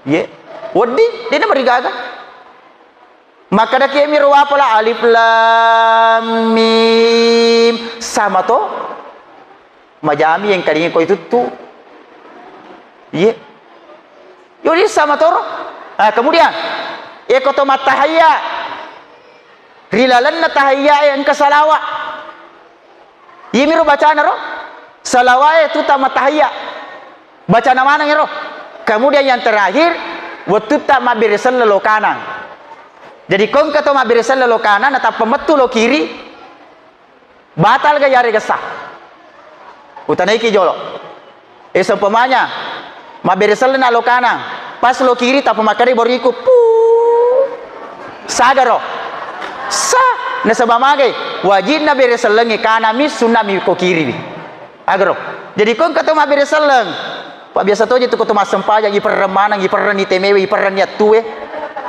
Iya. Wedding, dena marigaga. Makkadaki miro wapala alif lam mim. Sama to? Majami engkalinga koi tuttu. Iye. Yodi sama toro. Ah, kemudian, eko to mattahayya. Ri lalenna tahayya e engka salawa. Iyemiro bacana ro. Salawa e tutta mattahayya. Bacana maneng ero. Kemudian yang terakhir, wettutta mabbere selleng lo kanang. Jadi, ko engka to mabbere selleng lo kanang, natappa mettu lo kiri, batal ga yarega sah? Utanaiki jolo. E, seumpamanya, mabbere selleng na lo kanang, pas lo kiri, tappa makkeda boriku, pu. Sah garo? Sah. Nasaba magai? Wajinna bere sellengnge kanami, sunnami ko kiriwi. Agaro. Jadi, ko engka to mabbere selleng. Pa biasa toje tu ko to massempajang, iperreng maneng, iperreng ni temewe, iperreng ni attue.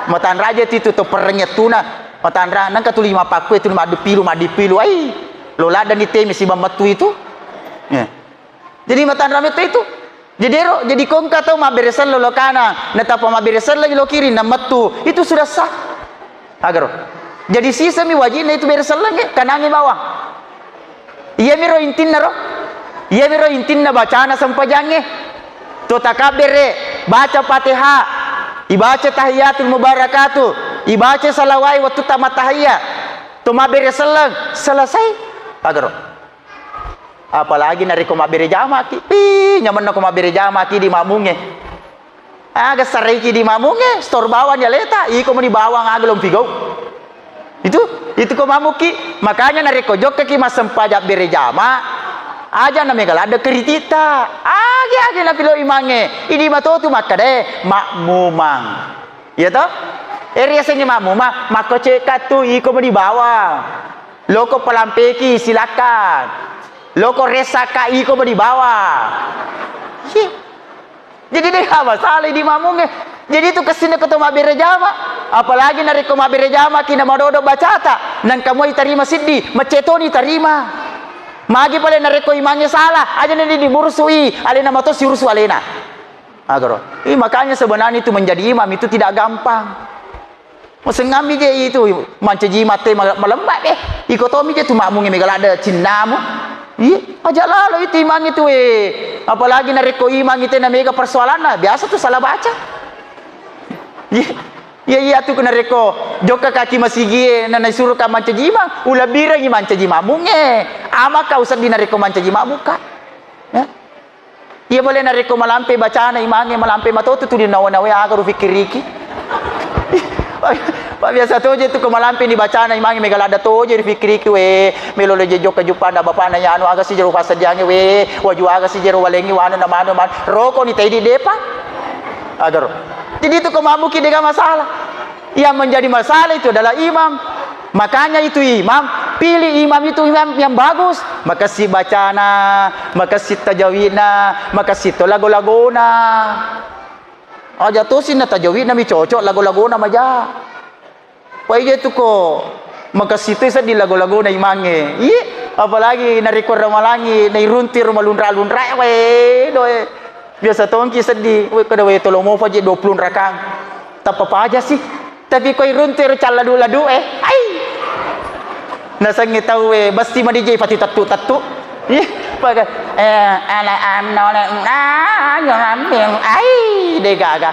Matanra aja tu itu to perreng ni attuna. Matanra, nengka tuli mappakkue, tuli madduppilu, madduppilu. Ai, lo ladda ni teme sibang mettu itu. Ya. Jadi, matanra metto itu. Jadi, ero, jadi ko engka to mabbere selleng lo kanang, natappa mabbere selleng lo kiri, na mettu. Itu sudah sah. Agaro. Jadi, sisemi wajinna itu bere sellengnge, kanangnge bawang. Iyamiro intinna ro. Iyamiro intinna bacana sempajangnge. To takabbere, baca Fatihah, ibaca tahiyatul mubarakatuh, ibaca salawai wettu tamattahiyya. To mabbere selleng, selesai. Agaro. Apalagi narekko mabbere jamaki. Ih, nyamenna ko mabbere jamaki di makmungnge. Aga saraiki di makmungnge, stor bawang ni aleta, iko meni bawang aga lompi gau. Itu, itu ko makmukki. Makanya narekko jokkaki massempajang bere jama, aja na mega ladde kerititta. Age-age napilo imangnge, idi matotu makkadae makmumang. Iya to? Eri yasengnge makmumang, makko cekka tu iko meni bawang. Loko palampeki silakan. Loko resaka iko meni bawang. Hi. Jadi, de' masalah idi makmungnge. Jadi, itu kessinna ko to mabbere jama. Apalagi narekko mabbere jamaki na madodo bacata, nengka moi tarima siddi, maccetoni tarima. Magi pale narekko imangnge salah, aja na diburusui, alena mato siurusu alena. Agaro. Ih, makanya sebenarnya itu menjadi imam itu tidak gampang. Masengammi je itu mancaji mate ma-, malemba deh. Iko tomi je tu makmungnge mega ladde cinnamu. Iya, aja lalo itu imang itu, eh. Apalagi narekko imang itu na mega persoalanna, biasa tu salah baca. Iya, iya, iya tu narekko jokka kaki masigie na naisuro ka mancaji imang, ulebbirengi mancaji makmungnge. Amaka useddi narekko mancaji makmukka. Ya. Iya pale narekko malampe bacana imangnge, malampe matotu tu di nawa-nawai aga rufikkiriki. Pa biasa toje tu ko malampe ni bacana imangnge mega ladda toje rifikkiriki, we, melo le jejokka juppanna bapana yanu aga si jero pasadiangnge, we, waju aga si jero walengngi wanu na manu man-, roko ni tedi depa. Agaro. Jadi itu ko mamuki dega masalah. Yang menjadi masalah itu adalah imam. Makanya itu imam, pilih imam itu imam yang bagus. Makessing bacana, makessing tajawidna, makessing to lago-lagona. Aja tosinna tajawidna mi cocok lago-lagona maja. Paija itu ko makessing to seddi lago-lagona imangnge. Iya, apalagi narekko ramalangi nairuntu ro malunra-lunra, we, doe. Biasa tongki seddi, we, kada we tolo mofa je dua puluh rakang. Tappa paja sih. Tapi koi runtu ero calladu-ladu, eh. Ai. Nasengnge tau, eh, besti madije pati tattu-tattu. Ih, paga, eh, ala amno le, ah, yo ambil. Ai, de gaga.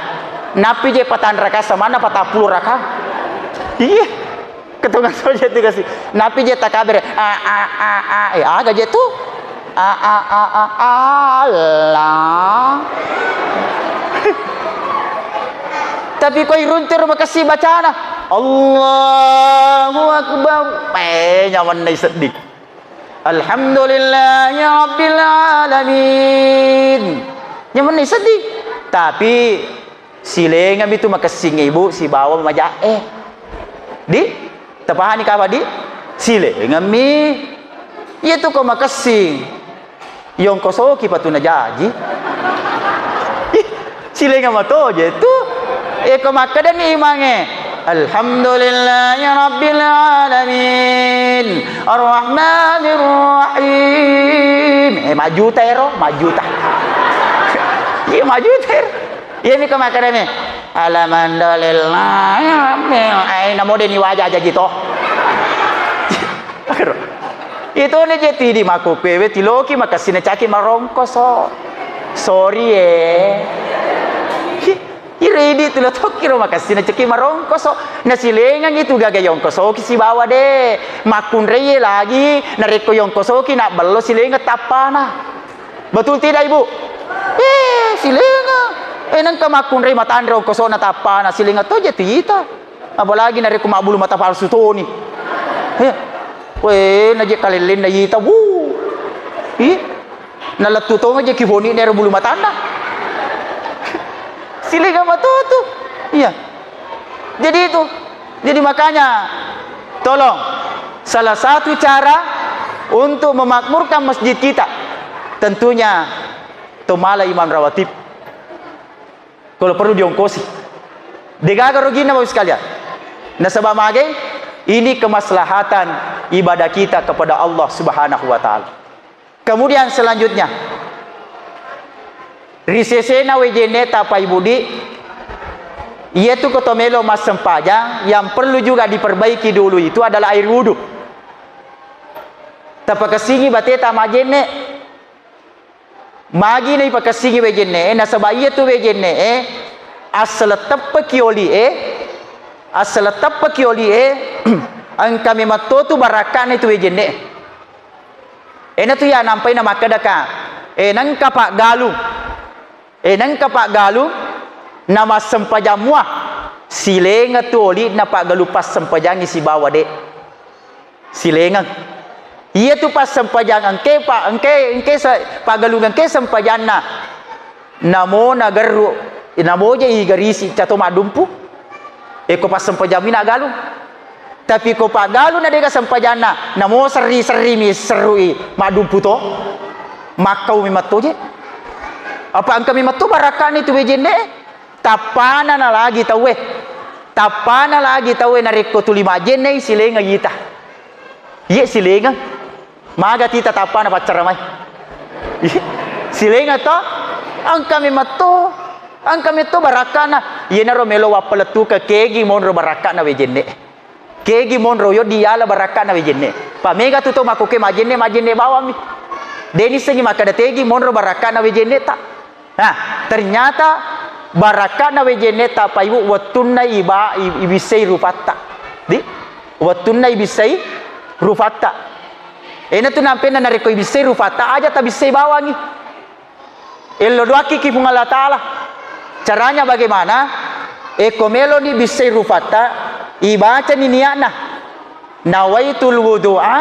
Napi je patang rakang samanna patappulo rakang. Iya. Ketongan saja tu kasih. Napi je takabere. A, a, a, a. Eh, aga je tu. A, a, a, a, Allah. Tapi ko iruntu ro makessing bacana, Allahu Akbar. Eh, nyamanna isedding. Alhamdulillahi Rabbil Alamin. Nyamanna isedding. Tapi silengami tu makessing ibu sibawa majae. Di? Tapahani kapa, di? Silengami. Iya tu ko makessing. Yongkosoki patu najaji. Ih, silenga matoje tu. Eko makkedani imange, "Alhamdulillahi Rabbil Alamin, Arrahmanir Rahim." Eh, majuta ero, majuta. Iya, majuta ero. Iya, mika makkedani, "Alhamdulillah." Eh, namo deni waja aja jito. Ituni je tidi makkukkuewe, tiloki makessing nacaki marongkoso. Sorry e. Hi, iro idi tu lo tokkiro makessing nacaki marongkoso. Nasilengangi tu gaga yongkosoki sibawa de. Makkunraie lagi, narekko yongkosoki nabbello silengeng tappana. Betul tidak, Ibu? Eh, silengeng. Eh, nengka makkunrai matanre ongkosona tappana, silengeng toje tu ita. Apalagi narekko mabbulu mata palsu toni. Eh, weh, naje kalellenna ita, wuh. Ih, nalettu tong aja kifoni nero bulu matanna. Silengeng matotu. Iya. Jadi itu. Jadi makanya, tolong, salah satu cara untuk memakmurkan masjid kita, tentunya tomala imam rawatib. Kalau perlu diongkosi. Degaga ruginya, Bapak Ibu sekalian. Nasaba magai, ini kemaslahatan ibadah kita kepada Allah Subhanahu wa Ta'ala. Kemudian selanjutnya, ri sesena wejenne ta, Pak Ibu, di, iyatu ko to melo massempajang, yang perlu juga diperbaiki dulu itu adalah air wudhu. Tapakessingi bateta majenne. Magi naipakessingi wejenne e, nasaba iyatu wejenne e, assaleng teppeki oli e, assaleng teppeki oli e, engka memetto tu barakka'na itu wejenne e. Enatu iya nampai namakkedaka, e, nengka paggalung, e, nengka paggalung, namassempajang mua, silengeng tu oli'na paggalung passempajangngi sibawa de. Silengeng. Iyatu passempajang engke pa-, engke, engke se-, paggalung engke sempajanna. Namo nagerru, namo je igarisi cato maddumpu. Eko passempajammi nagalung. Tapi ko paggalung na dega sempajanna, namo serri-serrimi serrui maddumpu to. Makkau memetto je. Apa engka memetto barakka'na itu wejenne? Tappana na lagi tauwe. Tappana lagi tauwe narekko tuli majjennei silengeng ita. Iye silengeng. Maga tita tappana paccara mai. Silengeng to? Engka memetto. Engka metto barakka'na. Iyenaro melo wappalettukeng kegi monro barakka'na wejenne. Kegi monro yo diala barakka'na wejenne. Pa mega tu to makkukue majjenne, majjenne bawammi. Denissengi makkeda tegi monro barakka'na wejenne ta. Nah, ternyata barakka'na wejenne ta, Pak Ibu, wettunna iba-, i-, ibissai rupatta. Di? Wettunna ibissai rupatta. Enatu nampenna narekko ibissai rupatta, aja tabissai bawangi. Ello doakkiki Puang Allah Ta'ala. Caranya bagaimana? Eko meloni bissai rupatta, ibacani niatna. Nawaitul wudu'a,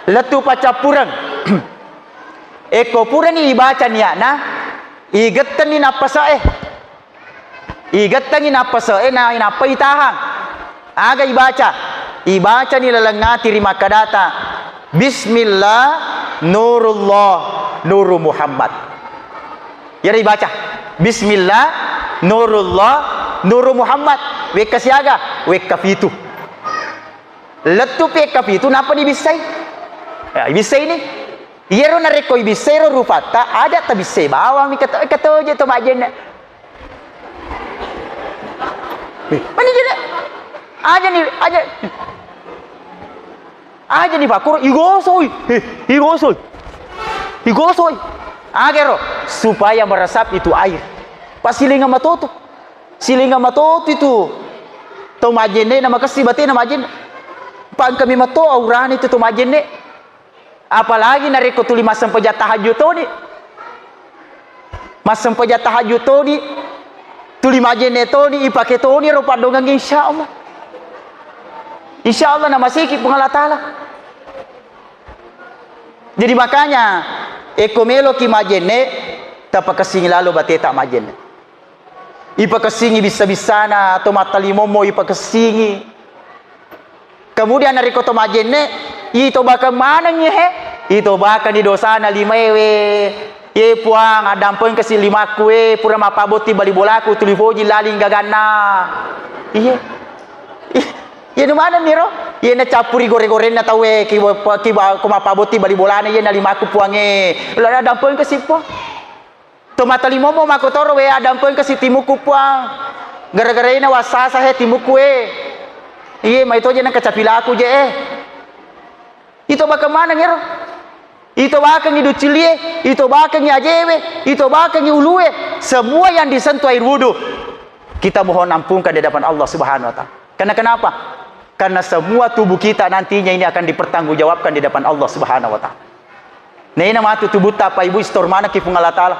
lettu paccappureng. Eko purani ibaca niatna, igettenni nappase'e. Igettengi nappase'e na inappa itahang. Aga ibaca? Ibacani laleng ati ri makkedata, "Bismillah, nurullah, nuru Muhammad." Iyaro ibaca, "Bismillah, nurullah, nuru Muhammad." Wekka siaga? Wekka pitu. Lettu pi wekka pitu, nappa dibissai. Ya, ibissaini. Iyaro narekko ibissairo rupatta, aja tabissai bawang mi keto-, ketoje to majjenne. Mani jene. Aja ni, aja. Aja ni pakuro, igosoi. Eh, igosoi. Igosoi. Agero, supaya meresap itu air. Pasilinga matoto. Silinga matoto itu. To majjenne na makessi batena majjenne. Pangkami mato aurane itu to majjenne. Apalagi narekko tuli massempajang tahajud toni. Massempajang tahajud toni. Tuli majenne toni, ipake toni ro paddongeng, insya Allah. Insya Allah namaseki Puang Allah Ta'ala. Jadi makanya, eko meloki majenne, tapakessingi lalo bateta majenne. Ipakessingi bissa-bissana, to mattalimommo ipakessingi. Kemudian narekko to majenne, itobakeng manengngi he, itobakeng ni dosana limaewe. Ye Puang, addampengkesi limakku e, pura mappabotti bali bolaku, tuli foji laling gaganna. Iye. Iye nu manenni ro? Iye nacappuri gore-gorenna tauwe, ki, ki, ko mappabotti bali bolana, iye na limakku Puangnge. Lo addampengkesi Puang. To matalimomo makkotoro we, addampengkesi timukku Puang. Gara-gara ina wassasa he timukku e. Iye, maito je nengka capilaku je e. Itobakeng maneng ero. Itobakengngi duccilie, itobakengngi ajewe, itobakengngi ulue. Semua yang disentuh air wudhu, kita mohon ampunkan di hadapan Allah Subhanahu wa Ta'ala. Karena kenapa? Karena semua tubuh kita nantinya ini akan dipertanggungjawabkan di hadapan Allah Subhanahu wa Ta'ala. Naina matu tubutta, Pak Ibu, istor manekki Puang Allah Ta'ala.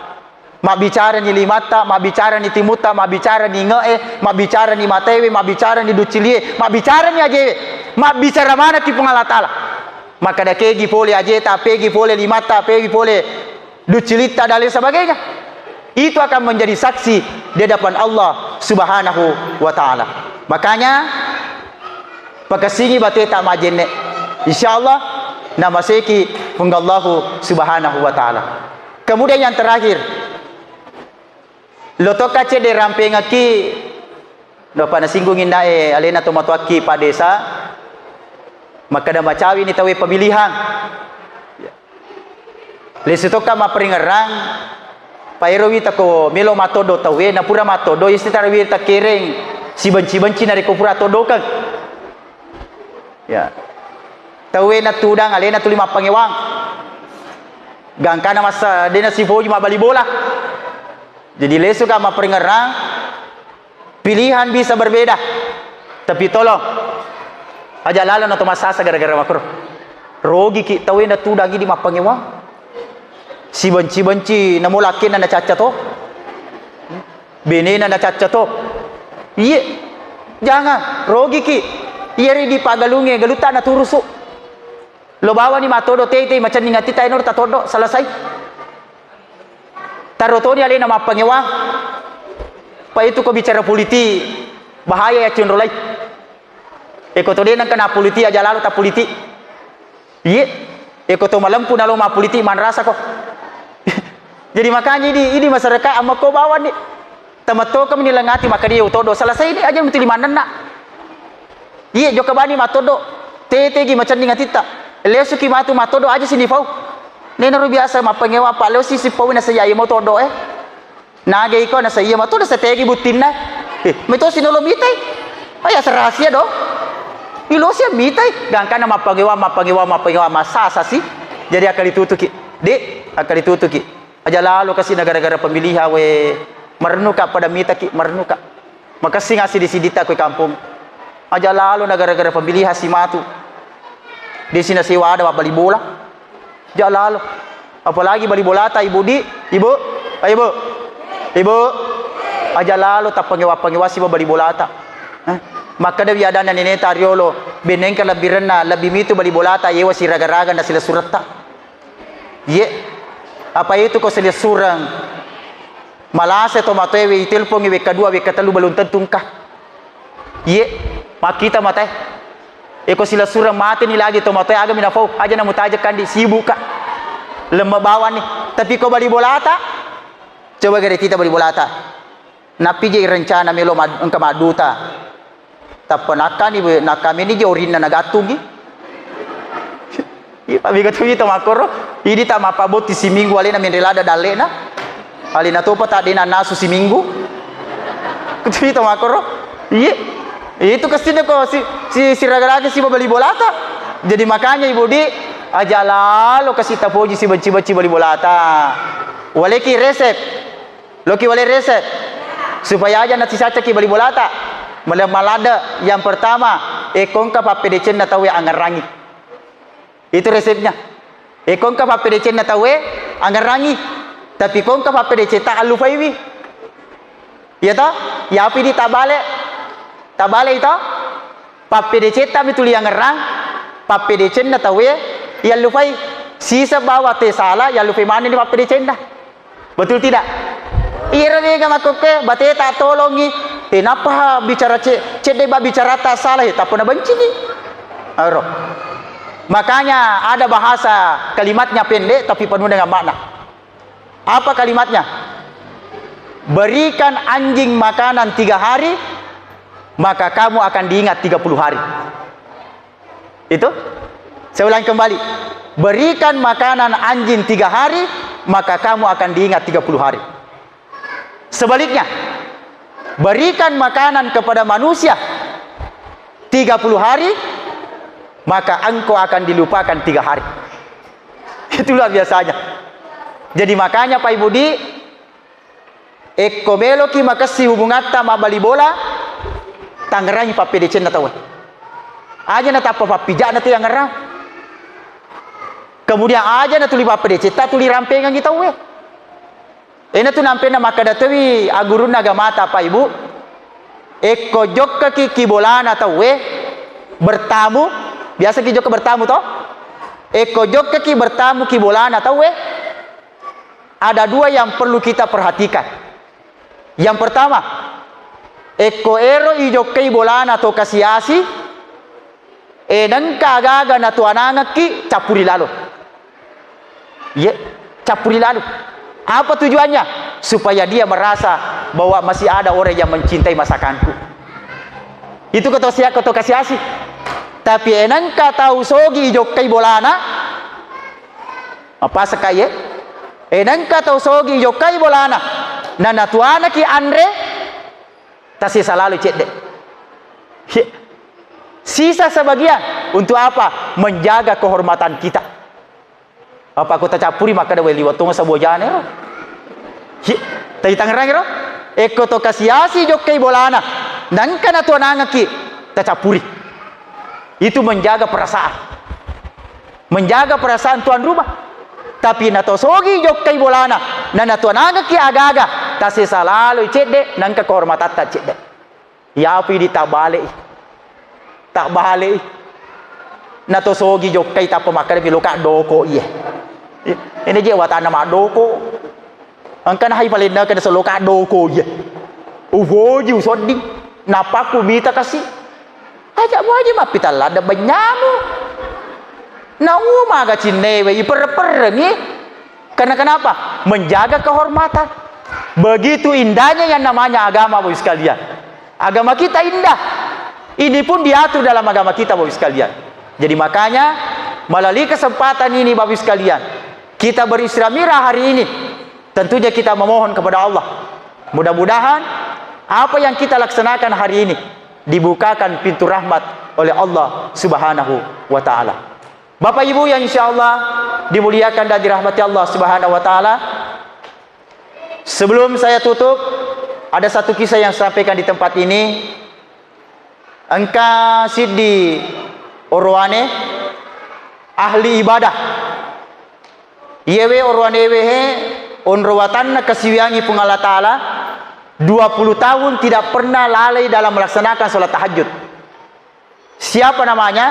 Mabbicarani limatta, mabbicarani timutta, mabbicarani inge'e, mabbicarani matewe, mabbicarani duccilie, mabbicarani ajewe, mabbicara manekki Puang Allah Ta'ala. Makkeda, kegi pole ajeta, pegi pole limatta, pegi pole duccilitta, dan lain sebagainya. Itu akan menjadi saksi di hadapan Allah Subhanahu wa Ta'ala. Makanya, pakessingi bateta majenne. Insya Allah, namaseki Puang Allahu Subhanahu wa Ta'ala. Kemudian yang terakhir, lo tokka cedde rampengekki, napa nasinggung indae alena tomatoakki Pak Desa, makkeda macawini tauwe pemilihan. Lesu tokka mapparingerrang, pa ero wita ko melo matoddo tauwe, napura matoddo, isti taro wita kereng, sibenci-benci narekko pura toddokeng. Ya. Tauwe natudang, alena tuli mappangewang. Gangkana massa, dena sifoji mabbali bola. Jadi lesuka mapparingerrang, pilihan bisa berbeda. Tapi tolong, aja lalo nato massasa gara-gara makro. Rogiki tauwe natudang idi mappangewang. Sibenci-benci namo lakkenna nacacca to. Benena nacacca to. Iye. Jangan, rogiki. Iyeri di pagalunge galutta naturusu. Lo bawani matodo tete macenning atitta enor tatoddo, selesai. Taro toni alena mappangewang. Pa itu ko bicara politik, bahaya ya cinrolai. Eko to de nengka na politik aja lalo ta politik. Iye, eko to malempu nalo mappolitik manrasa ko. Jadi makanya idi, idi masyarakat amma ko bawang ni. Tamattoka meni lengati maka dia utodo. Selesai ni aja mutuli manenna. Iye, jokka bani matoddo. Tetegi macenning atitta. Lesuki matu matoddo aja sini fau. Nenaro biasa mappangewa pa leo sisi fau na saya mo todo eh. Naga iko nasaiya matu nasategi buttinna. Eh, meto sinolo mitai. Aya serahasia do. Ilosia mitai. Gangkana mappangewa, mappangewa, mappangewa, masasa si. Jadi akali tutuki. Dek, akali tutuki. Aja lalo kasi na gara-gara pemilihan we. Marennuka pada mitaki, marennuka. Makessing asi di siditta ko kampung. Aja lalo na gara-gara pemilihan si matu. Desi nasewa ada mabbali bola. Aja lalo. Apalagi bali bolata, Ibu Di, Ibu, ayo, Bu. Ibu. Aja lalo tappangewa-pangewa siba bali bolata. Eh? Makkedawi adanna neneta riolo, bennengka lebbirenna, lebbi mitu bali bolata, yewa siraga-raga na silessuretta. Iye. Apa itu ko silessureng? Malase to matoewe, itelpongi wekka dua, wekka tellu, belum tentu engka. Iye, makkita matae. Eko silessureng mateni lagi to matoe, agami nafau, aja namutajeng kandi, sibukka. Lemme bawang ni. Tapi ko bali bolata, coba gare tita bali bolata. Nappi je rencana melo mad-, engka madduta. Tappa nakkani, nakkameni je orinna nagattungi. Iya, mega tu ita makkoro. Idi ta mappabotti siminggu alena menre lada dallena. Alena topa ta dena nasu siminggu. Kutu ita makkoro. Iya. Itu kestina ko si, si, siraga-raga si bali bolata. Jadi makanya Ibu Di, aja lalo kasi tapoji si benci-benci bali bolata. Waleki resep. Loki wale resep. Supaya aja nasisacaki bali bolata. Mala-, malada yang pertama, ekongka pappedecenna tauwe angerangi. Itu resepnya. Ekongka pappedecenna tauwe angerangi. Tapi kongka pappedeceta allufaiwi. Iya to? Yapi di tabale? Tabale itu? Pappedecetta mi tuli yangerang, pappedecenna tauwe yallupai. Sisa bawa te sala, yallupai manenni pappedecenna. Betul tidak? Iyaro mega makkokkoe, bateta tolongi, eh, nappa bicara ce-, cedde ba bicarata salah, eh, tappa nabencini. Aro. Makanya ada bahasa kalimatnya pendek tapi penuh dengan makna. Apa kalimatnya? Berikan anjing makanan tiga hari, maka kamu akan diingat tiga puluh hari. Itu? Saya ulangi kembali. Berikan makanan anjing tiga hari, maka kamu akan diingat tiga puluh hari. Sebaliknya, berikan makanan kepada manusia tiga puluh hari, maka engkau akan dilupakan tiga hari. Itu luar biasanya. Jadi makanya, Pak Ibu di, ekko meloki makessi hubungatta mabbali bola, tangerangi pappedecenna tauwe. Aja natappa pappija'na tu yangerang. Kemudian aja natuli pappedecetta, tuli rampengengi tauwe. Enatu nampenna makkeda towi agurunna agamata, Pak Ibu. Ekko jokkaki ki bolana tauwe, bertamu, biasa ki jokka bertamu to? Ekko jokkaki bertamu ki bolana tauwe, ada dua yang perlu kita perhatikan. Yang pertama, ekko ero ijokkai bolana to kasiasi, e, nengka aga-aga natuanangekki, cappuri lalo. Iya, cappuri lalo. Apa tujuannya? Supaya dia merasa bahwa masih ada orang yang mencintai masakanku. Itu keto sia-, keto kasiasi. Tapi enengka tau sogi ijokkai bolana, apa sekai, eh? Enengka tau sogi ijokkai bolana, nanatuanaki anre, tasesa lalo cedde. Hi-, sisa sebagian untuk apa? Menjaga kehormatan kita. Apa ko tacappuri makkeda, "Wé, liwa' tong sabojana ro." Hi-, taitangngerang ro? Ekko to kasiasi jokkai bolana, nangka natuanangekki, tacappuri. Itu menjaga perasaan. Menjaga perasaan tuan rumah. Tapi natosogi jokkai bolana, na natuanangekki aga-aga, tasesa laloi cedde, nangka kehormatatta cedde. Yapi di tabale'i. Tabale'i. Natosogi jokkai tappa makkeda mi loka' doko' iye. Ini je watanna maddoko'. Engka nahai palenna kena seloka' doko' iye. Ufoji usodding. Napakku mita kasi. Aja' muaji mappitalla ada benyamu. Naumaga cinnewe iperre-perrengi. Karena kenapa? Menjaga kehormatan. Begitu indahnya yang namanya agama, Bapak Ibu sekalian. Agama kita indah. Ini pun diatur dalam agama kita, Bapak Ibu sekalian. Jadi makanya, melalui kesempatan ini, Bapak Ibu sekalian, kita beristilah mirah hari ini. Tentunya kita memohon kepada Allah. Mudah-mudahan apa yang kita laksanakan hari ini dibukakan pintu rahmat oleh Allah Subhanahu wa Ta'ala. Bapak Ibu yang insya Allah dimuliakan dan dirahmati Allah Subhanahu wa Ta'ala, sebelum saya tutup, ada satu kisah yang saya sampaikan di tempat ini. Engka siddi orowane ahli ibadah. Iyewe orowanewe he onro watanna kasiwiyangi Puang Allah Ta'ala, dua puluh tahun tidak pernah lalai dalam melaksanakan sholat tahajud. Siapa namanya?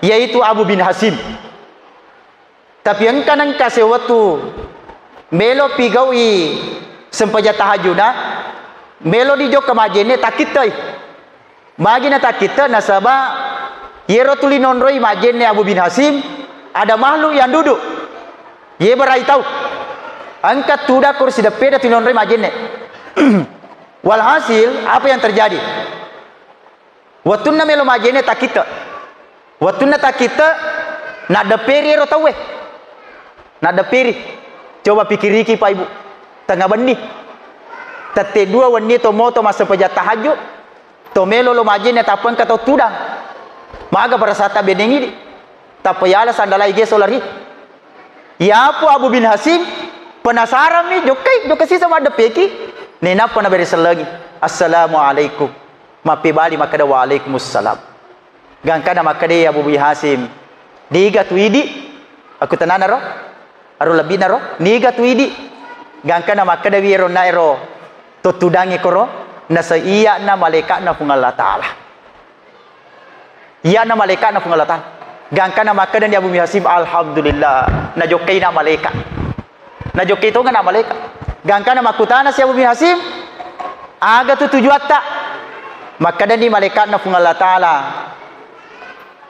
Yaitu Abu bin Hasim. Tapi engka nengka sewettu melo pigau'i sempajang tahajudna, melo dijokka majjenne, takkittai. Magi natakkitte, nasaba yero tuli nonroi majjenne Abu bin Hasim, ada makhluk yang duduk. Ye berai tau. Engka tudang kursi deppeda tuli nonroi majjenne. Walhasil, apa yang terjadi? Wettunna melo majjenne takkitte. Wettunna takkitte, naddepperi ero tauwe. Naddepperi. Coba pikiriki, Pak Ibu. Tengnga benni. Tette dua wenni to moto massempajang tahajud. To melo lo majjenne tappa engka tau tudang. Maga perasatta benneng idi. Tappa yala sandalai geso lari. Yapo Abu bin Hasim penasaran mi, jokkai, jokka sisa maddeppeki. Nenappa nabere sellengi. Assalamualaikum. Mappebali makkeda, "Waalaikumsalam." Gangkana makkeda Abu Hasim, "Niga tu idi?" Aku tenana ro? Aro lebbina ro? "Niga tu idi?" Gangkana makkeda wi ero na ero to tudangi koro, Naseng iya'na malaika'na Puang Allah Ta'ala. Iya'na malaika'na Puang Allah Ta'ala. Gangkana makkedani Abu bin Hasim, "Alhamdulillah, najokkaina malaika'." Najokkai tongeng na malaika'. Gangkana makkutana si Abu bin Hasim, "Aga tu tujuatta?" Makkedani malaika'na Puang Allah Ta'ala,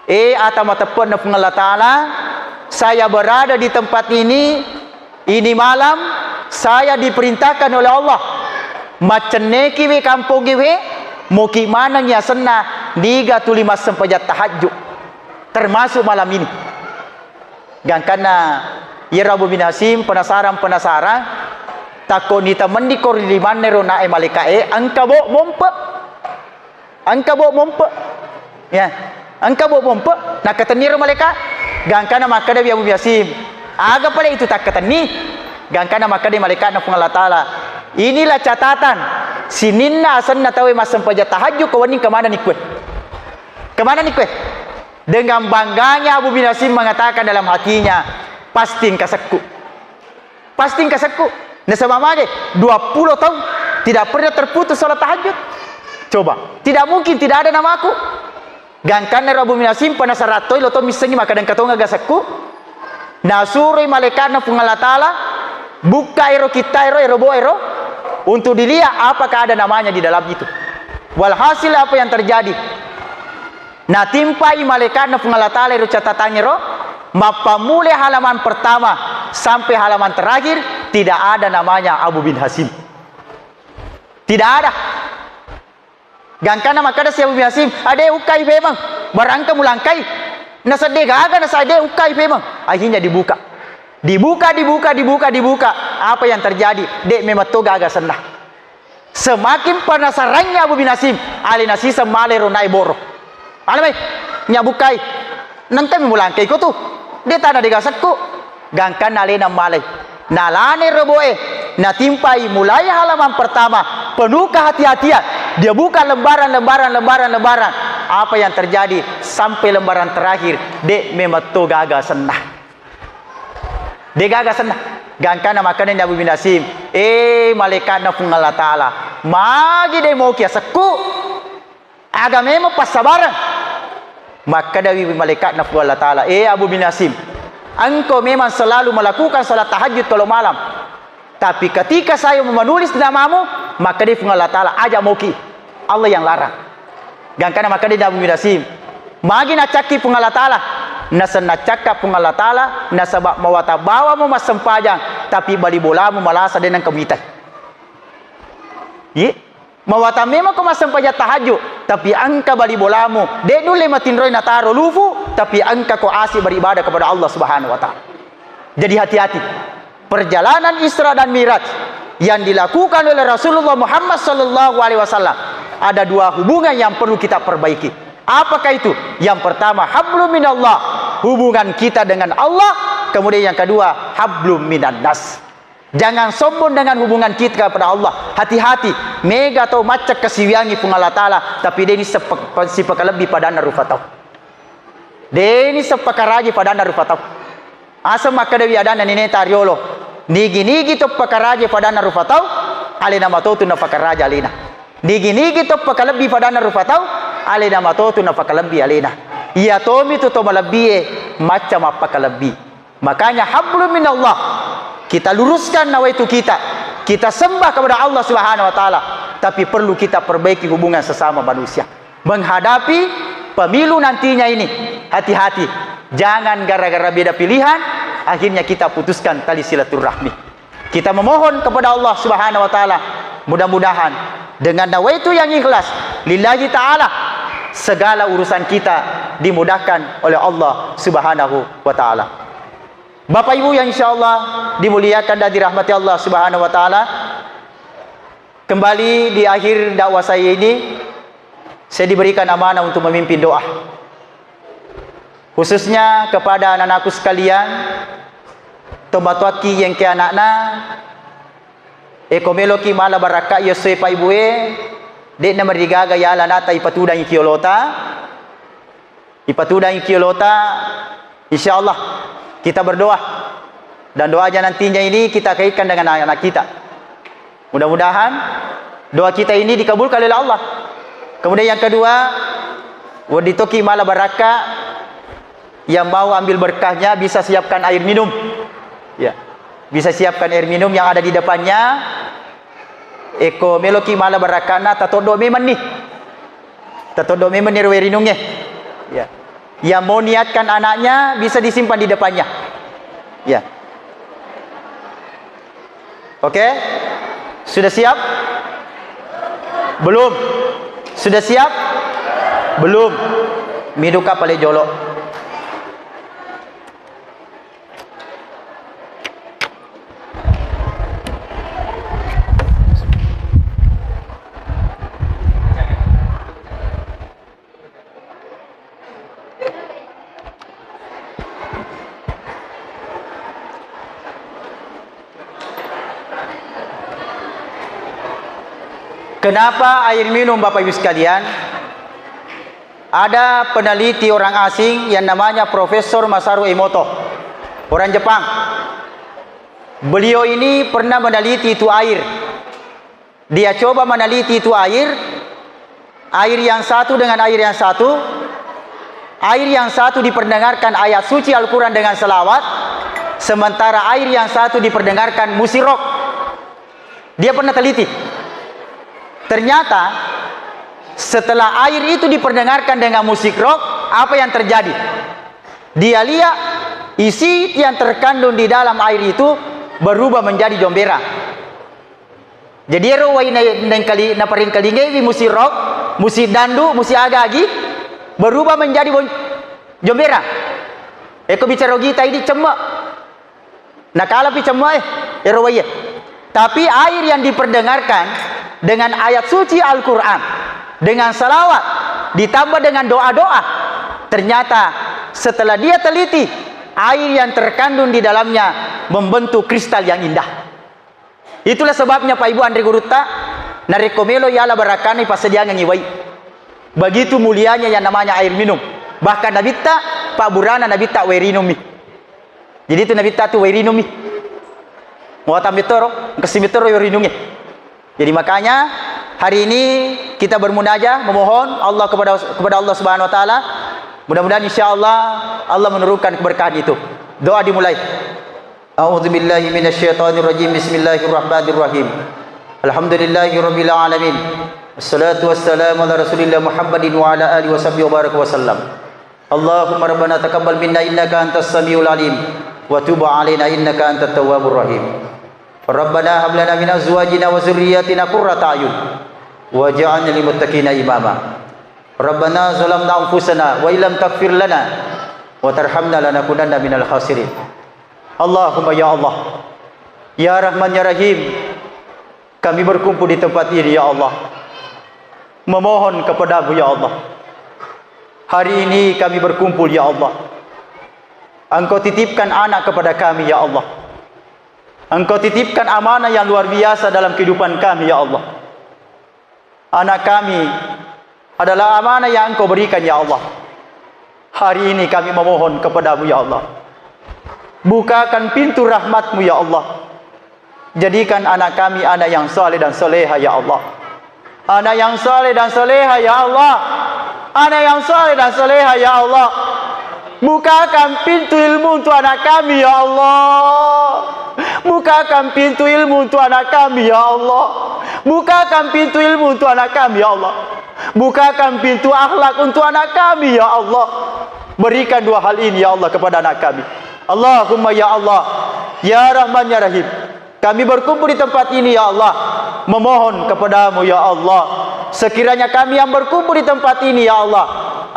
"Eh, ata mateppe'na Puang Allah Ta'ala, saya berada di tempat ini, ini malam, saya diperintahkan oleh Allah, maccennekiwi kampongngewe, moki manengngi asenna niga tuli massempajang tahajud, termasuk malam ini." Gangkanna iyaro Abu bin Hasim penasarang-penasarang, takko nita mendiko ri limanna ero nae malaika'e, engka bo mompe. Engka bo mompe. Ya, engka bo mompe. Nakkatenni ro malaika. Gangkana makkedawi Abu bin Hasim, "Aga pale itu takkatenni?" Gangkana makkeda malaika'na Puang Allah Ta'ala, "Inilah catatan sininna asenna tauwe massempajang tahajud ko wenni kemanani kue. Kemanani kue?" Dengan bangganya Abu bin Hasim mengatakan dalam hatinya, "Pasti engka sekku. Pasti engka sekku." Nasaba mage, dua puluh tahun tidak pernah terputus salat tahajud. Coba, tidak mungkin tidak ada namaku. Gangkanna ro Abu bin Hasim, penasarang toi lo to missengi makkeda engka tongeng aga sekku. Nasuroi malaika'na Puang Allah Ta'ala bukka ero kitta ero, ero bo ero, untuk dilihat apakah ada namanya di dalam itu. Walhasil, apa yang terjadi? Natimpai malaika'na Puang Allah Ta'ala ero catatangngero, mappammula halaman pertama sampai halaman terakhir, tidak ada namanya Abu bin Hasim. Tidak ada. Gangkana makkeda si Abu bin Hasim, "Ade, ukkai pemeng, barangka mulangkai." Nasedde gaga, nasedde ukkai pemeng. Akhirnya dibuka. Dibuka, dibuka, dibuka, dibuka. Apa yang terjadi? De' memang to gaga senna. Semakin penasarannya Abu bin Hasim, alena siseng malai ro nae boro. Alai mai, nya bukkai. Nengkami mulangkai ko tu. De' tana de' gasekku. Gangkanna alena malai. Nalani robo'e, natimpai mulai halaman pertama, penuh kehati-hatian. Dia buka lembaran, lembaran, lembaran, lembaran. Apa yang terjadi sampai lembaran terakhir? De' memang to gaga senna. De' gaga senna. Gangkana makkedani Abu bin Hasim, "Eh, malaika'na Puang Allah Ta'ala, magi de' moki asekku?" Aga memang passabareng. Makkedawi malaika'na Puang Allah Ta'ala, "Eh, Abu bin Hasim, engkau memang selalu melakukan salat tahajud kalau malam. Tapi ketika saya mau menulis namamu, makkedai Puang Allah Ta'ala, aja moki. Allah yang larang." Gangkana makkedai Abu bin Hasim, "Magi nacakki Puang Allah Ta'ala?" Naseng nacakkak Puang Allah Ta'ala, nasaba mawata bawamo massempajang, tapi bali bolamu malasa de' nengka muitai. Ye? Mawatang memang ko massempajang tahajud, tapi engka bali bolamu, de' nulle matinroi nataro lufu, tapi engka ko asik beribadah kepada Allah Subhanahu wa Ta'ala. Jadi hati-hati. Perjalanan Isra dan Miraj yang dilakukan oleh Rasulullah Muhammad sallallahu alaihi wasallam, ada dua hubungan yang perlu kita perbaiki. Apakah itu? Yang pertama, hablum minallah, hubungan kita dengan Allah. Kemudian yang kedua, hablum minan nas. Jangan sombong dengan hubungan kita kepada Allah. Hati-hati, mega tau macca kasiwiangngi Puang Allah Ta'ala, tapi de' ni sepe-, sipakalebbi padanna rupa tau. De' ni seppakaraji padanna rupa tau. Aseng makkedawi adanna neneta riolo, "Nigi-nigi to pakaraji padanna rupa tau, alena matotu napakaraja alena. Nigi-nigi to pakalebbi padanna rupa tau, alena matotu napakalebbi alena." Iya tomi tu to malebbie macca mappakalebbi. Makanya hablum minallah, kita luruskan nawaitu kita, kita sembah kepada Allah Subhanahu wa Ta'ala, tapi perlu kita perbaiki hubungan sesama manusia. Menghadapi pemilu nantinya ini, hati-hati, jangan gara-gara beda pilihan akhirnya kita putuskan tali silaturahmi. Kita memohon kepada Allah Subhanahu wa Ta'ala, mudah-mudahan dengan nawaitu yang ikhlas lillahi ta'ala, segala urusan kita dimudahkan oleh Allah Subhanahu wa Ta'ala. Bapak Ibu yang insya Allah dimuliakan dan dirahmati Allah Subhanahu wa Ta'ala, kembali di akhir dakwah saya ini, saya diberikan amanah untuk memimpin doa. Khususnya kepada anak-anakku sekalian, tomatoakki yengke anakna, eko meloki mala barakka iya essoe Pak Ibu e, de'na marigaga yala nata ipatudangi kiolota, ipatudangi kiolota, insya Allah kita berdoa. Dan doanya nantinya ini kita kaitkan dengan anak-anak kita. Mudah-mudahan Doa kita ini dikabulkan oleh Allah. Kemudian yang kedua, wedding toki mala barakka, yang mau ambil berkahnya bisa siapkan air minum. Ya. Bisa siapkan air minum yang ada di depannya. Eko meloki mala barakkana, tatoddo memenni. Tatoddo memenni ro werinungnge. Ya. Yang mau niatkan anaknya bisa disimpan di depannya. Ya. Oke? Sudah siap? Belum. Sudah siap? Belum. Miduka pale jolo. Kenapa air minum, Bapak Ibu sekalian? Ada peneliti orang asing yang namanya Profesor Masaru Emoto, orang Jepang. Beliau ini pernah meneliti itu air. Dia coba meneliti itu air, air yang satu dengan air yang satu, air yang satu diperdengarkan ayat suci Al-Quran dengan selawat, sementara air yang satu diperdengarkan musik rock. Dia pernah teliti. Ternyata, setelah air itu diperdengarkan dengan musik rock, apa yang terjadi? Dia lihat isi yang terkandung di dalam air itu berubah menjadi jombera. Jadi ero wai na-, naengkali-, naparingkalingewi musik rock, musik dandu, musik aga agi, berubah menjadi bon-, jombera. Eko bicara gita idi cemme. Nakalapi cemme e, ero wai e. Tapi air yang diperdengarkan dengan ayat suci Al-Quran, dengan salawat, ditambah dengan doa-doa, ternyata setelah dia teliti, air yang terkandung di dalamnya membentuk kristal yang indah. Itulah sebabnya, Pak Ibu, anre gurutta, narekko melo yala barakkana, ipassediangengngi wai. Begitu mulianya yang namanya air minum. Bahkan Nabitta, pabburana Nabitta, wai rinummi. Jadi itu Nabitta tu wai rinummi. Muatammi toro, engka simmi toro wai rinungnge. Jadi makanya hari ini kita bermunajah, memohon Allah kepada, kepada Allah Subhanahu wa Taala. Mudah-mudahan, insya Allah, Allah menurunkan keberkahan itu. Doa dimulai. A'udzu billahi minasy syaithanir rajim. Bismillahirrahmanirrahim. Alhamdulillahi rabbil alamin. Wassalatu wassalamu ala Rasulillah Muhammadin wa ala alihi wa sahbihi wa baraka wa sallam. Allahumma rabbana taqabbal minna innaka antas samiul alim wa tub alaina innaka antat tawwabur rahim. Rabbana hab lana min azwajina wa dzurriyyatina qurrata a'yun waj'alna lil muttaqina imama. Rabbana zalamna anfusana wa illam taghfir lana wa tarhamna lanakunanna minal khasirin. Allahumma ya Allah, ya Rahman ya Rahim, kami berkumpul di tempat ini ya Allah, memohon kepadamu ya Allah. Hari ini kami berkumpul ya Allah. Engkau titipkan anak kepada kami ya Allah. Engkau titipkan amanah yang luar biasa dalam kehidupan kami ya Allah. Anak kami adalah amanah yang Engkau berikan, ya Allah. Hari ini kami memohon kepadamu, ya Allah. Bukakan pintu rahmat-Mu, ya Allah. Jadikan anak kami anak yang saleh dan saleha, ya Allah. Anak yang saleh dan saleha, ya Allah. Anak yang saleh dan saleha, ya Allah. Bukakan pintu ilmu untuk anak kami, ya Allah. Bukakan pintu ilmu untuk anak kami, ya Allah. Bukakan pintu ilmu untuk anak kami, ya Allah. Bukakan pintu akhlak untuk anak kami, ya Allah. Berikan dua hal ini, ya Allah, kepada anak kami. Allahumma, ya Allah, ya Rahman, ya Rahim. Kami berkumpul di tempat ini, ya Allah, memohon kepadamu, ya Allah. Sekiranya kami yang berkumpul di tempat ini, ya Allah,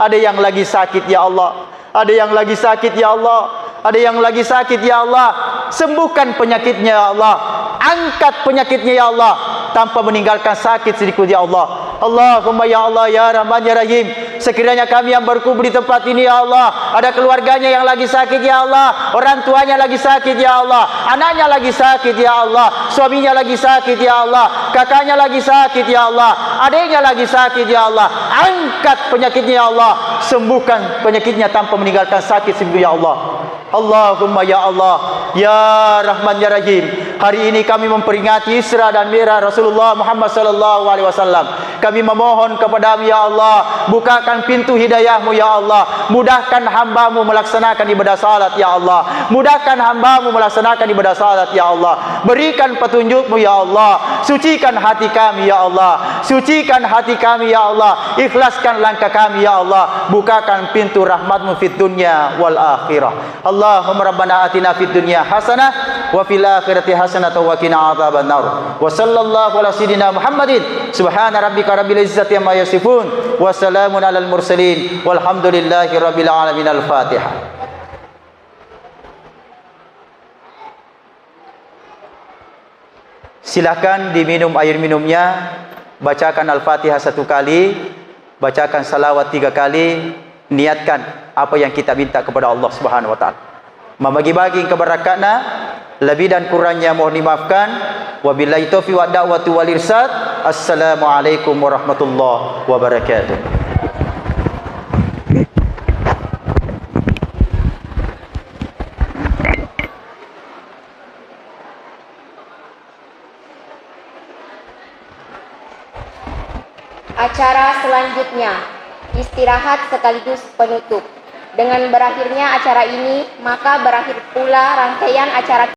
ada yang lagi sakit, ya Allah, ada yang lagi sakit, ya Allah, ada yang lagi sakit, ya Allah, sembuhkan penyakitnya, ya Allah, angkat penyakitnya, ya Allah, tanpa meninggalkan sakit sedikit, ya Allah. Allahumma, ya Allah, ya Rahman, ya Rahim, sekiranya kami yang berkumpul di tempat ini, ya Allah, ada keluarganya yang lagi sakit, ya Allah, orang tuanya lagi sakit, ya Allah, anaknya lagi sakit, ya Allah, suaminya lagi sakit, ya Allah, kakaknya lagi sakit, ya Allah, adiknya lagi sakit, ya Allah, angkat penyakitnya, ya Allah, sembuhkan penyakitnya tanpa meninggalkan sakit sedikit, ya Allah. Allahumma, ya Allah, ya Rahman, ya Rahim, Hari ini kami memperingati Isra dan Mi'raj Rasulullah Muhammad sallallahu alaihi wasallam. Kami memohon kepadamu, ya Allah, bukakan pintu hidayahmu, ya Allah. Mudahkan hambamu melaksanakan ibadah salat, ya Allah. Mudahkan hambamu melaksanakan ibadah salat, ya Allah. Berikan petunjukmu, ya Allah. Sucikan hati kami, ya Allah. Sucikan hati kami, ya Allah. Ikhlaskan langkah kami, ya Allah. Bukakan pintu rahmatmu fid dunya wal akhirah. Allahumma rabbana atina fid dunya hasanah wa fil akhirati hasanah wa qina adzaban nar. Wa sallallahu ala sayyidina Muhammadin. Subhana rabbika rabbil izzati amma yasifun. Wa salamun alal mursalin. Walhamdulillahi rabbil alamin. Al-Fatihah. Silakan diminum air minumnya, bacakan Al-Fatihah satu kali, bacakan salawat tiga kali, niatkan apa yang kita minta kepada Allah Subhanahu wa Ta'ala. Mabagi-bagi keberkahanna, lebih dan kurangnya mohon dimaafkan. Wabillahi taufiq wa da'watu wal irsyad. Assalamualaikum warahmatullahi wabarakatuh. Acara selanjutnya, istirahat sekaligus penutup. Dengan berakhirnya acara ini, maka berakhir pula rangkaian acara